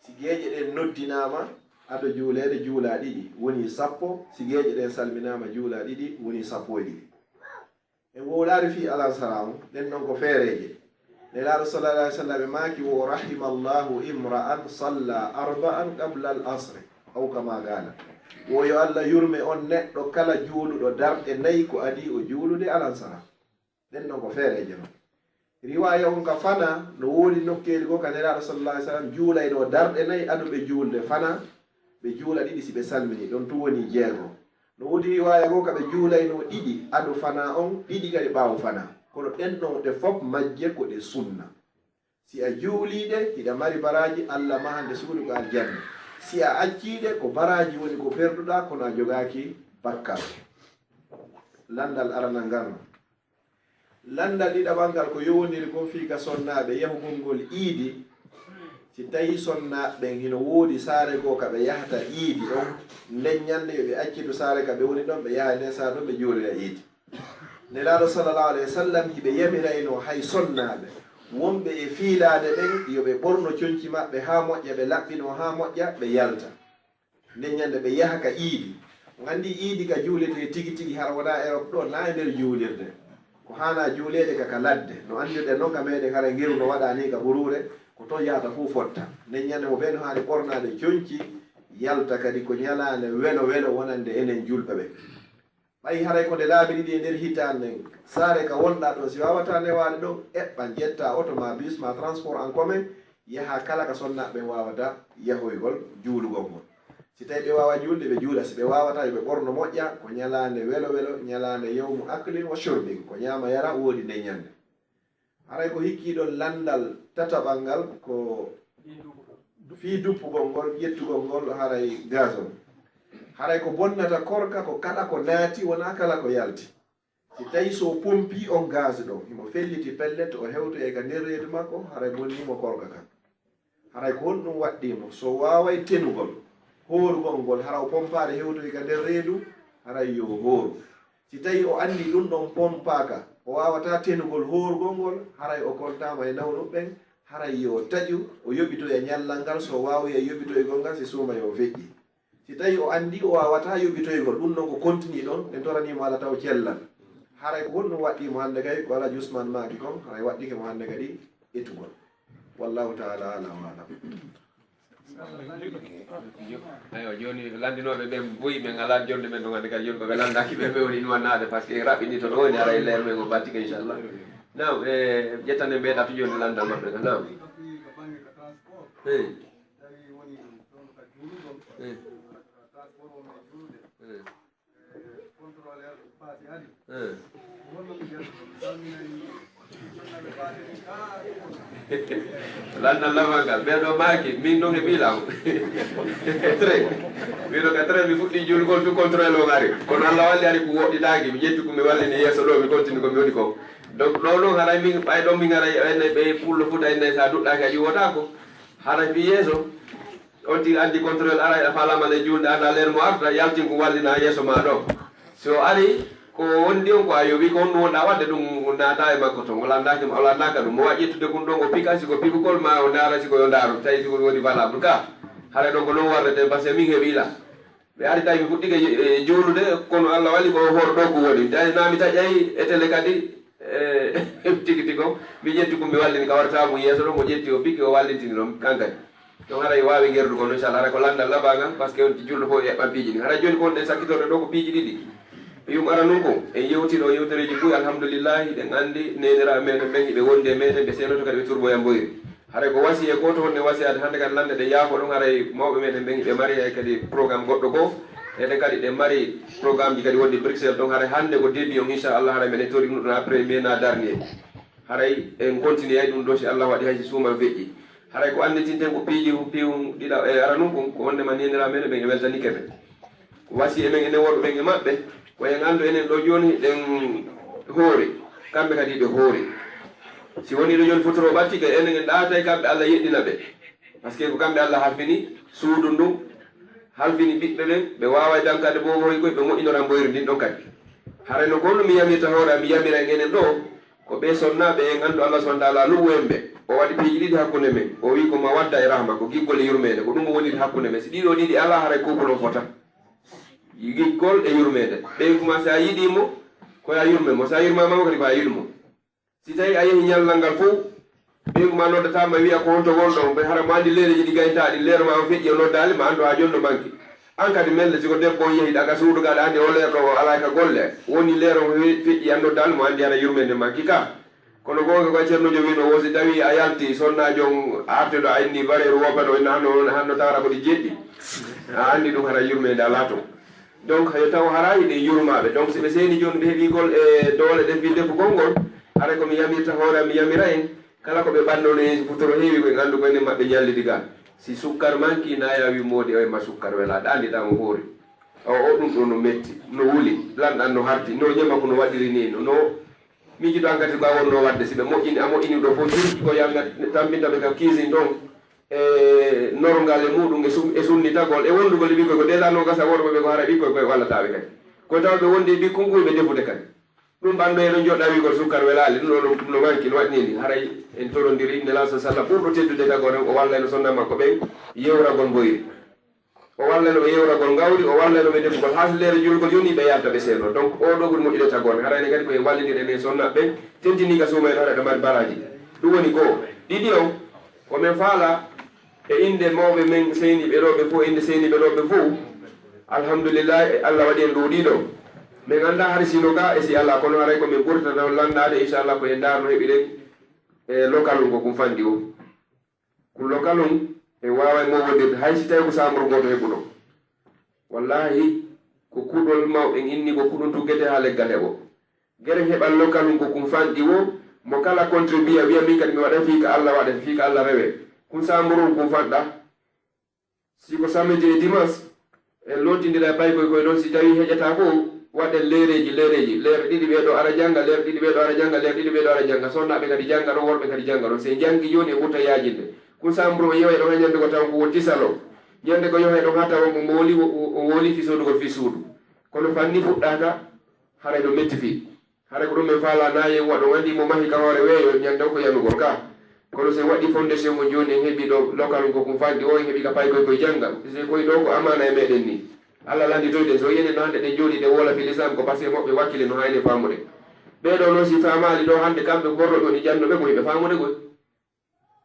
Si geeƴe ɗen noddinaama, ado juuleede, juula ɗiɗi, woni sappo. Si geeƴe ɗen salminaama, juula ɗiɗi, woni sappo e ɗiɗi. En wowlaali fii alansara on, ɗen non ko feereeje. Nelaaɗo sallallahu alayhi wa sallam e maaki, wo rahimallahu imra'an salla arba'an qabla al asri, aw kama qala. Wo yo Allah yurme on neɗɗo kala juuluɗo darɗe nayi ko adii o juulude alansara. Ɗen non ko feereeje non. Riwaaya on ka fanaa, no woodi nokkeeli goo ka Nelaaɗo sallallahu alayhi wa sallam juulayno darɗe nayi ado ɓe juulde fanaa, ɓe juula ɗiɗi si ɓe salmini, ɗon tun woni jeego. No woodi riwaaya goo ka ɓe juulayno ɗiɗi ado fanaa on, ɗiɗi kadi ɓaawo fanaa. Kono ɗen ɗon ɗe fof majje ko ɗe sunna. Si a juulii ɗe, hiɗa mari baraaji, Allah mahan nde suudu ka aljanna. Si a accii ɗe, ko baraaji woni ko perduɗaa, kono a jogaaki bakkar. Lanndal aranal ngal non. Lanndal ɗiɗaɓal ngal ko yowondiri kon fii ka sonnaaɓe yahugol ngol iidi. Si tawii sonnaaɓe ɓen hino woodi saare goo ka ɓe yahata iidi on, nden ñannde yo ɓe accitu saare ka ɓe woni ɗon, ɓe yaha e nden saare ɗon, ɓe juulira iidi. Nelaaɗo sallallahu alayhi wa sallam hiɓe yamiraynoo hay sonnaaɓe wonɓe e fiilaade ɓen, yo ɓe ɓorno conci maɓɓe haa moƴƴa, ɓe laɓɓinoo haa moƴƴa, ɓe yalta. Nden ñannde ɓe yaha ka iidi. On anndi iidi ka juuletee tigi tigi, hara wonaa Erop ɗoo, naa e nder juulirde. Ko haanaa juuleede ka, ka ladde. No anndirɗen non ka meeɗen, hara ngeru no waɗaa nii ka ɓuruure, ko ton yahata fuu fotta. Nden ñannde mo ɓen haani ɓornaade conci, yalta kadi ko ñalaande welo welo wonande enen juulɓe ɓen. Ɓay haray ko nde laabi ɗiɗi e nder hitaande nden, saare ka wonɗaa ɗon, si waawataa newaade ɗon, eɓɓa, njettaa oto maa bus maa transport en commun, yahaa kala ka sonnaaɓe ɓen waawata yahoygol juulugol ngol. Si tawii ɓe waawaa juulde, ɓe juula. Si ɓe waawataa, yo ɓe ɓorno moƴƴa. Ko ñalaande welo welo, ñalaande yawmu aklin wa shurbin. Ko ñaama yara woodi nden ñannde. Haray ko hikki ɗon lanndal tataɓal ngal ko fii duppugol ngol, ƴettugol ngol haray gaz on. Haray ko bonnata korka ko kala ko naati, wonaa kala ko yalti. Si tawii si o pompii on gaz ɗon, himo felliti pellet, o hewtoyay ka nder reedu makko, haray bonnii mo korka kan. Haray ko honɗum waɗɗii mo? Si o waaway tenugol hoorugol ngol, hara o pompaade hewtoyi ka nder reedu, haray yo o hooru. Si tawii o anndi ɗum ɗon pompaaka, o waawataa tenugol hoorugol ngol, haray o kontaama e nawnuɓe ɓen, haray yo o taƴu, o yoɓitoya ñallal ngal, si o waawii yoɓitoygol ngal, si suuma yo o feƴƴi. Si tawii o anndi o waawataa yoɓitoygol, ɗum ɗon ko kontinii ɗon, en toranii mo Alla taw cellal. Haray ko honɗum waɗɗii mo hannde kay, ko Alhaji Usmaan maaki kon, haray waɗɗike mo hannde kadi etugol. Wallahu ta'ala a'lam wa a'lam. Eywa, jooni lanndinooɓe ɓen buy, ɓe ngalaa jonde men ɗon, hannde kadi yimɓe ɓe lanndaaki ɓe, ɓe woni nuwannaade, par ce que raɓɓini to ɗo woni, haray leer men o battike, inchallah. Naam, e ƴettande mbeɗa to jooni lanndal maɓɓe ka, naam. Hey. Hey. Hey. Eh. Lanndal lamal ngal, ɓee ɗoo maaki, min ɗon e miilaama. Très. Miɗo ka très, mi fuɗɗii juulugol, tout contrôle on ari. Kono Allah walli ari ko woɗɗitaaki, mi ƴetti ko mi wallini yeeso ɗoo, mi continue ko mi woni ko. Donc ɗoo ɗon haray min, ɓay ɗon min haray enen ɓe pullo futa enen sa duɗɗaaki a ƴuwotaako. Haray fii yeeso, on tigi addi contrôle ara a faalaama le juulde, anda leer mo arta, yaltin ko wallina yeeso ma ɗoo. Si o ari, ko wondi on ko a yoɓi, ko honɗum wonɗa waɗde ɗum naata e makko ton. O landaaki, o landaaka ɗum. Mo waɗi ƴettude kun ɗon, o pika, si ko pikugol ma o ndaara, si ko yo ndaaru, tawi si ko woni valable ka. Haray ɗon ko non warrete, parce que min heɓi la. Ɓe ari tawi mi fuɗɗike, e, juulude, kono Allah wali ko hoore ɗoo ko woni. Tawi na mi taƴay e télé kadi, e, tigi tigi on. Mi ƴetti ko mi wallini ka warta mo yeeso ɗon, mo ƴetti o piki, o wallintini ɗon kankadi. Donc haray waawi gerdu kono, inchallah, haray ko lanndal labangal, parce que on julɗo fof eɓɓan piiji ɗin. Haray jooni ko on ɗen sakkitorde ɗoo ko piiji ɗiɗi. Yum ara nun ko, en yewtino yewtereeji buy, alhamdulillahi, ɗen anndi neeniraaɓe meɗen ɓen, ɓe wondi e meɗen, ɓe seenoto kadi ɓe turboyan boyri. Haray ko wasiye gooto honde wasiyade hannde kadi lannde ɗe yaafo ɗum, haray mawɓe meɗen ɓen ɓe mari hay kadi programme goɗɗo goo. Eɗen kadi ɗe mari programme ji kadi wonde Bruxelles ɗon, haray hannde ko début on, inchallah, haray meɗen tori ɗum ɗon après mai na dernier. Haray en continue ay ɗum ɗo si Allah waɗi hay si suuman feƴƴi. Haray ko annditinten ko piiji piiwum ɗiɗa e ara nun kon, ko wondema neeniraaɓe meɗen ɓen e weltanike ɓe. Ko wasi e men enen worɓe ɓen e maɓɓe, ko en anndu enen ɗo jooni hiɗen hoori, kamɓe kadi hiɓe hoori. Si woni ɗo jooni fotoro ɓattike, enen en ɗaatay kamɓe Allah yeɗɗina ɓe. Parce que ko kamɓe Allah halfini suudu ndun, halfini ɓiɓɓe ɓen, ɓe waaway dankade boobo hoy koy, ɓe moƴƴinoran boyri ndin ɗon kadi. Haray no ko honno mi yamirta hoore am, mi yamira en enen ɗo, ko ɓe sonnaaɓe en anndu Allah subhanahu wa ta'ala luɓu en ɓe. O waɗi piiji ɗiɗi hakkunde men. O wi'i ko ma wadda e rahma, ko giggol e yurmeende, ko ɗum o woniri hakkunde men. Si ɗiɗo ɗiɗi alaa, haray couple on fota. Giggol e yurmeende. Ɓeyngu ma, si a yiɗii mo, ko a yurme mo. Si a yurmaama mo kadi, ko a yiɗu mo. Si tawi a yehi ñallal ngal fof, ɓeyngu ma noddataa ma wi'a ko honto wonɗon, ɓe hara mo anndi leereeji ɗi gaytaa ɗin, leero ma on feƴƴi o noddaali ma, anndu haa jooni no manki. An kadi melle, si ko debbo on yehi ɗaga suudu ga, aɗa anndi o leerɗo o alaa ka golle, woni leero mo fe-, feƴƴi a noddaali mo, anndi hara yurmeende manki ka. Kono goonga ko Ceerno Joom wi'no, wo si tawi a yalti, sonnaajo on arti ɗo, a inni bareeru woppa ɗo, inna hanno, hanno tawata ko ɗi jeɗɗi. A anndi ɗum hara yurmeende alaa ton. Donc, yo taw haray hiɗen yurmaaɓe. Donc, si ɓe seeni jooni, ɓe heɓii gol e doole ɗen fii defugol ngol, haray ko mi yamirta hoore am, mi yamira en, kala ko ɓe ɓannono en, si futuro heewi ko en anndu ko enen maɓɓe ñallidi ga. Si sukkar manki, na yaawi moodi o e ma sukkar welaa, ɗaanditaa mo hoori. O, o ɗum ɗo no metti, no wuli, lanɗan no hardi, no ñama ko no waɗiri ni, no, no miijiɗo an kadi ko a wonno waɗde, si ɓe moƴƴini, a moƴƴini ɗo fof, juuti ko yanga tambinta ɓe ka cuisine ɗon, e norgal e muɗum, e sum-, e sunnitagol, e wondugol e ɓikkoy, ko déjà no gasa worɓe ɓe ko hara ɓikkoy koye wallataɓe kadi. Ko tawa ɓe wondi e ɓikkun ɓuyɓe defude kadi. Ɗum ɓanndo e ɗon joɗɗa wiigol sukkar welaali, ɗum ɗo ɗum no manki, no waɗni ni. Haray en torondiri, Nelaaɗo sallallahu alaihi wasallam ɓurɗo teddude tagore, o walla en sonna makko ɓen yewragol mboyri. O wallano ɓe yewragol ngawri, o wallano ɓe defugol haa so leere julgol yoni ɓe yalta ɓe seeno. Donc, o ɗo ɓuri moƴƴude tagore. Hara enen kadi ko en wallindiri enen sonnaaɓe ɓen, tentini ka suuma en hara ɓe mari baraaji. Ɗum woni goo. Ɗiɗi on, ko men faala e innde mawɓe men seyniiɓe ɗo ɓe fof, innde seyniiɓe ɗo ɓe fof. Alhamdulillah, e Allah waɗi en ɗuuɗii ɗo. Men anndaa hari sino ka e si alaa, kono haray ko men ɓurtata on lanndaade, inchallah, ko en ndaarno heɓiɗen e local on ko kum fanɗi o. Ko local on e waaway mowondirde, hay si tawi ko saamburu gooto heɓuno. Wallahi, ko kuɗol mawɓe inni ko kuɗum tuggete haa leggal heɓo. Gere heɓal local on ko kum fanɗi wo, mo kala contribuer wiya min kadi mi waɗa fii ka Allah waɗa, fii ka Allah rewe. Kum saamburu on kum fanɗa. Si ko samedi e dimanche, en lontindira e paykoy koye ɗon, si tawi heƴata fof, waɗen leereeji, leereeji, leer ɗiɗi ɓee ɗo ara jannga, leer ɗiɗi ɓee ɗo ara jannga, leer ɗiɗi ɓee ɗo ara jannga. Sonnaaɓe kadi jannga ɗon, worɓe kadi jannga ɗon. Si en janngi jooni, en ɓurta yaajinde. Kun samburu o yeway ɗon haa ñande ko taw ko wonti salon. Ñande ko yohay ɗon haa tawa mo mooli, o, o, o wooli fii soodugol fii suudu. Kono fanni fuɗɗaaka, haray ɗo metti fii. Hara ko ɗum en faala na yen waɗo, anndi mo mahi ka hoore weeyo, ñande o ko yanugol ka. Kono so en waɗi fondation mo jooni, en heɓi ɗo local ko kum fanɗi o, en heɓi ka paykoy koye jannga. Se koye ɗo ko amaana e meɗen ni. Allah lannditoyde, so yenen no hannde ɗen jooɗi ɗe woola fil Islam ko parce que moɓɓe wakkile no hayne faamude. Ɓee ɗo noon si faamaali ɗo hannde kamɓe ko gorroɓe woni janndoɓe ko hiɓe faamude koy.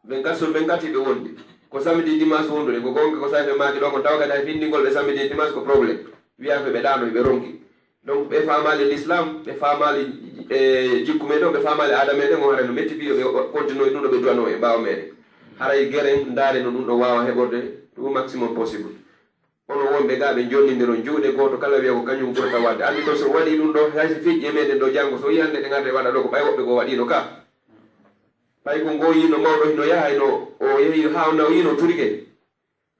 Vingt-quatre sur vingt-quatre hiɓe wondi. Ko samedi dimanche wondude, ko gonga ko safe maaki ɗo ko tawa kadi hay findingol ɓe samedi dimanche ko problème. Wiya ko ɓe ɗaano hiɓe ronki. Donc ɓe faamaali l'islam, ɓe faamaali, e, jikku meɗen, ɓe faamaali aada meɗen, on haray no metti fii yo ɓe continue ɗum ɗo ɓe duwano e ɓaawo meɗen. Haray geren ndaare no ɗum ɗo waawa heɓorde ɗum maximum possible. Onon wonɓe ga ɓe jonnindiron juuɗe gooto kala wiya ko kañum ɓurata waɗde. Anndi to so waɗi ɗum ɗo hay so feƴƴi e meɗen ɗo janngo so yiyande ɗe ngarde waɗa ɗo ko ɓay woɓɓe goo waɗino ka. Ɓay ko ngo yiino mawɗo hino yaha, hino o yehi haa o nawi, no turike.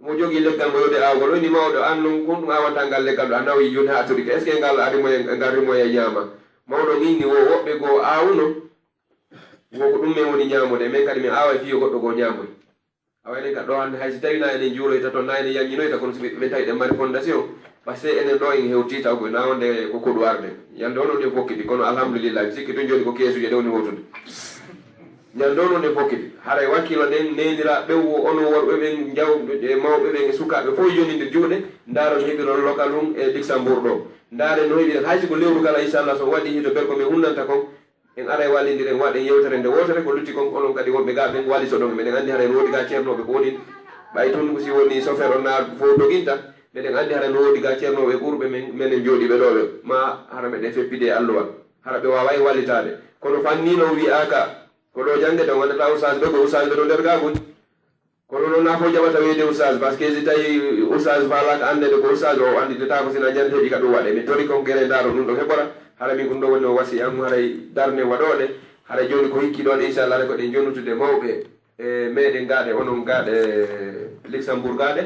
Mo jogii leggal mo yode aawgol, o inni mawɗo, "An non kon ɗum aawanta ngal leggal ɗo, a nawi jooni haa a turike. Est-ce que ngal ari mo e, ngal rimo e ñaama?" Mawɗo on inni wo woɓɓe goo aawuno, wo ko ɗum men woni ñaamude, men kadi men aaway fii yo goɗɗo goo ñaamoy. Awa enen ka ɗo hannde, hay si tawii na enen juuroyta toon, na enen yanñinoyta, kono si ɓiɓɓe men tawi ɗen mari fondation, parce que enen ɗo en hewtii taw ko na wonde ko koɗu arde. Ñande on on en fokkiti, kono alhamdulillah, mi sikki tun jooni ko keesuuje ɗe woni hootude. Ñande on on en fokkiti. Haray wakkilo ɗen neeniraaɓe ɓen wo onon worɓe ɓen, jawɓe e mawɓe ɓen e sukaaɓe fof yoninde juuɗe, ndaara no heɓiron local ɗum e Luxembourg ɗo. Ndaaren no heɓiren, hay si ko lewru kala, inchallah, so waɗi hito berko men hunnanta kon, en aray wallindiren, waɗen yewtere nde wootere, ko lutti kon, onon kadi wonɓe gaa ɓen wallitoɗon. Meɗen anndi haray no woodi gaa ceernooɓe ko woni, ɓay tun ko si woni chauffeur on na fof doginta, meɗen anndi haray no woodi gaa ceernooɓe ɓurɓe men, menen jooɗiiɓe ɗo ɓe, ma hara meɗen feppide e alluwal, hara ɓe waaway wallitaade. Kono fanni non wi'aaka, ko ɗo jannge tan wonata ustaas ɓe, ko ustaas ɓe no nder gaa gon. Kono noon, naa fof jaɓata wiyde ustaas, parce que si tawi ustaas faalaaka anndeede ko ustaas o annditata ko, sina ñande heɓi ka ɗum waɗe. Mi tori kon gere ndaaro ɗum ɗo heɓora, hara min ko ɗum ɗo woni o wasi am, haray darnde waɗooɗe, haray jooni ko hikki ɗoon, inchallah, haray ko ɗen jonnutude mawɓe e meɗen gaaɗe, onon gaaɗe Luxembourg gaaɗe,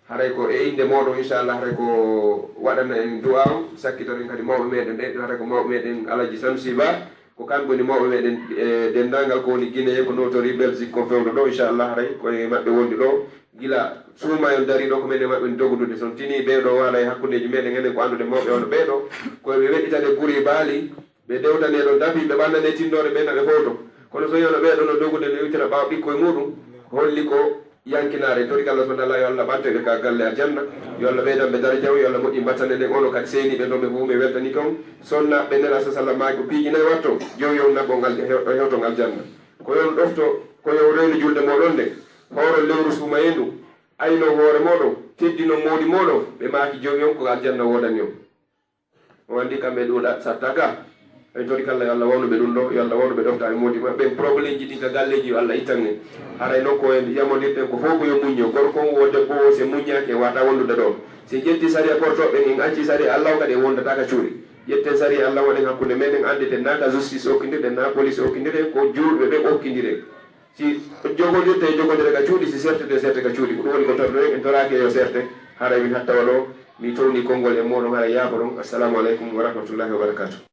haray ko e innde mooɗon, inchallah, haray ko waɗana en du'a on, sakkitoren kadi mawɓe meɗen ɓe, haray ko mawɓe meɗen Alaji Sanusi Ba, ko kamɓe woni mawɓe meɗen, e denndaangal ko woni Guinée, ko notori Belgique, ko fewndo ɗo, inchallah, haray ko e maɓɓe wondi ɗo. Gila suumayol dari ɗo, ko men e maɓɓe woni dogodude. So on tinii ɓee ɗo waala e hakkundeeji meɗen, enen ko annduɗen mawɓe hono ɓee ɗo, ko ɓe weɗɗitane guri baali, ɓe dewtane ɗon dapi, ɓe ɓannane tinnoore, ɓe na ɓe fowto. Kono so yono ɓee ɗo no dogude, no iwtira ɓaawo ɓikkoy muuɗum, holli ko yankinaare. Tori Alla subhanahu wa taala, yo Alla ɓante ɓe ka galle aljanna, yo Alla ɓeydan ɓe daraja, yo Alla moƴƴin battane ɗen, ono kadi seeniiɓe ɗon ɓe fof, mi weltani kon. Sonna ɓe Nela sa sallam maaki ko piiji nayi watto, jowi on naɓɓo ngal, hew-, hewton aljanna. Ko yon ɗofto, ko yon reendu julde mooɗon nde, hooron lewru suumayendu, aynon hoore mooɗon, teddinon moodi mooɗon, ɓe maaki jowi on ko aljanna woodani on. O anndi kamɓe ɗuuɗa sattaka. En tori Alla, yo Alla wawnu ɓe ɗum ɗo, yo Alla wawnu ɓe ɗoftaade moodi maɓɓe. Ɓen problème ji ɗin ka galleeji, yo Alla ittan en. Haray non ko en yamondirten ko fof ko yo muñño. Gorko on wo debbo o, si muññaaki, en wata wondude ɗo. Si en ƴetti sariya portooɓe ɓen, en acci sariya Alla o, kadi en wondata ka cuuɗi. Ƴetten sariya Alla, waɗen hakkunde meɗen, annditen na ka justice okkindirɗen, na police okkindirɗen, ko juulɓe ɓe okkindiren. Si jogondirte, e jogondire ka cuuɗi, si sertete, serte ka cuuɗi. Ko ɗum woni ko torɗen, en toraaki yo serte. Haray min hatta waɗo, mi towni konngol e mooɗon, haray yaafoɗon. Assalamu aleykum wa rahmatullahi wa barakatuh.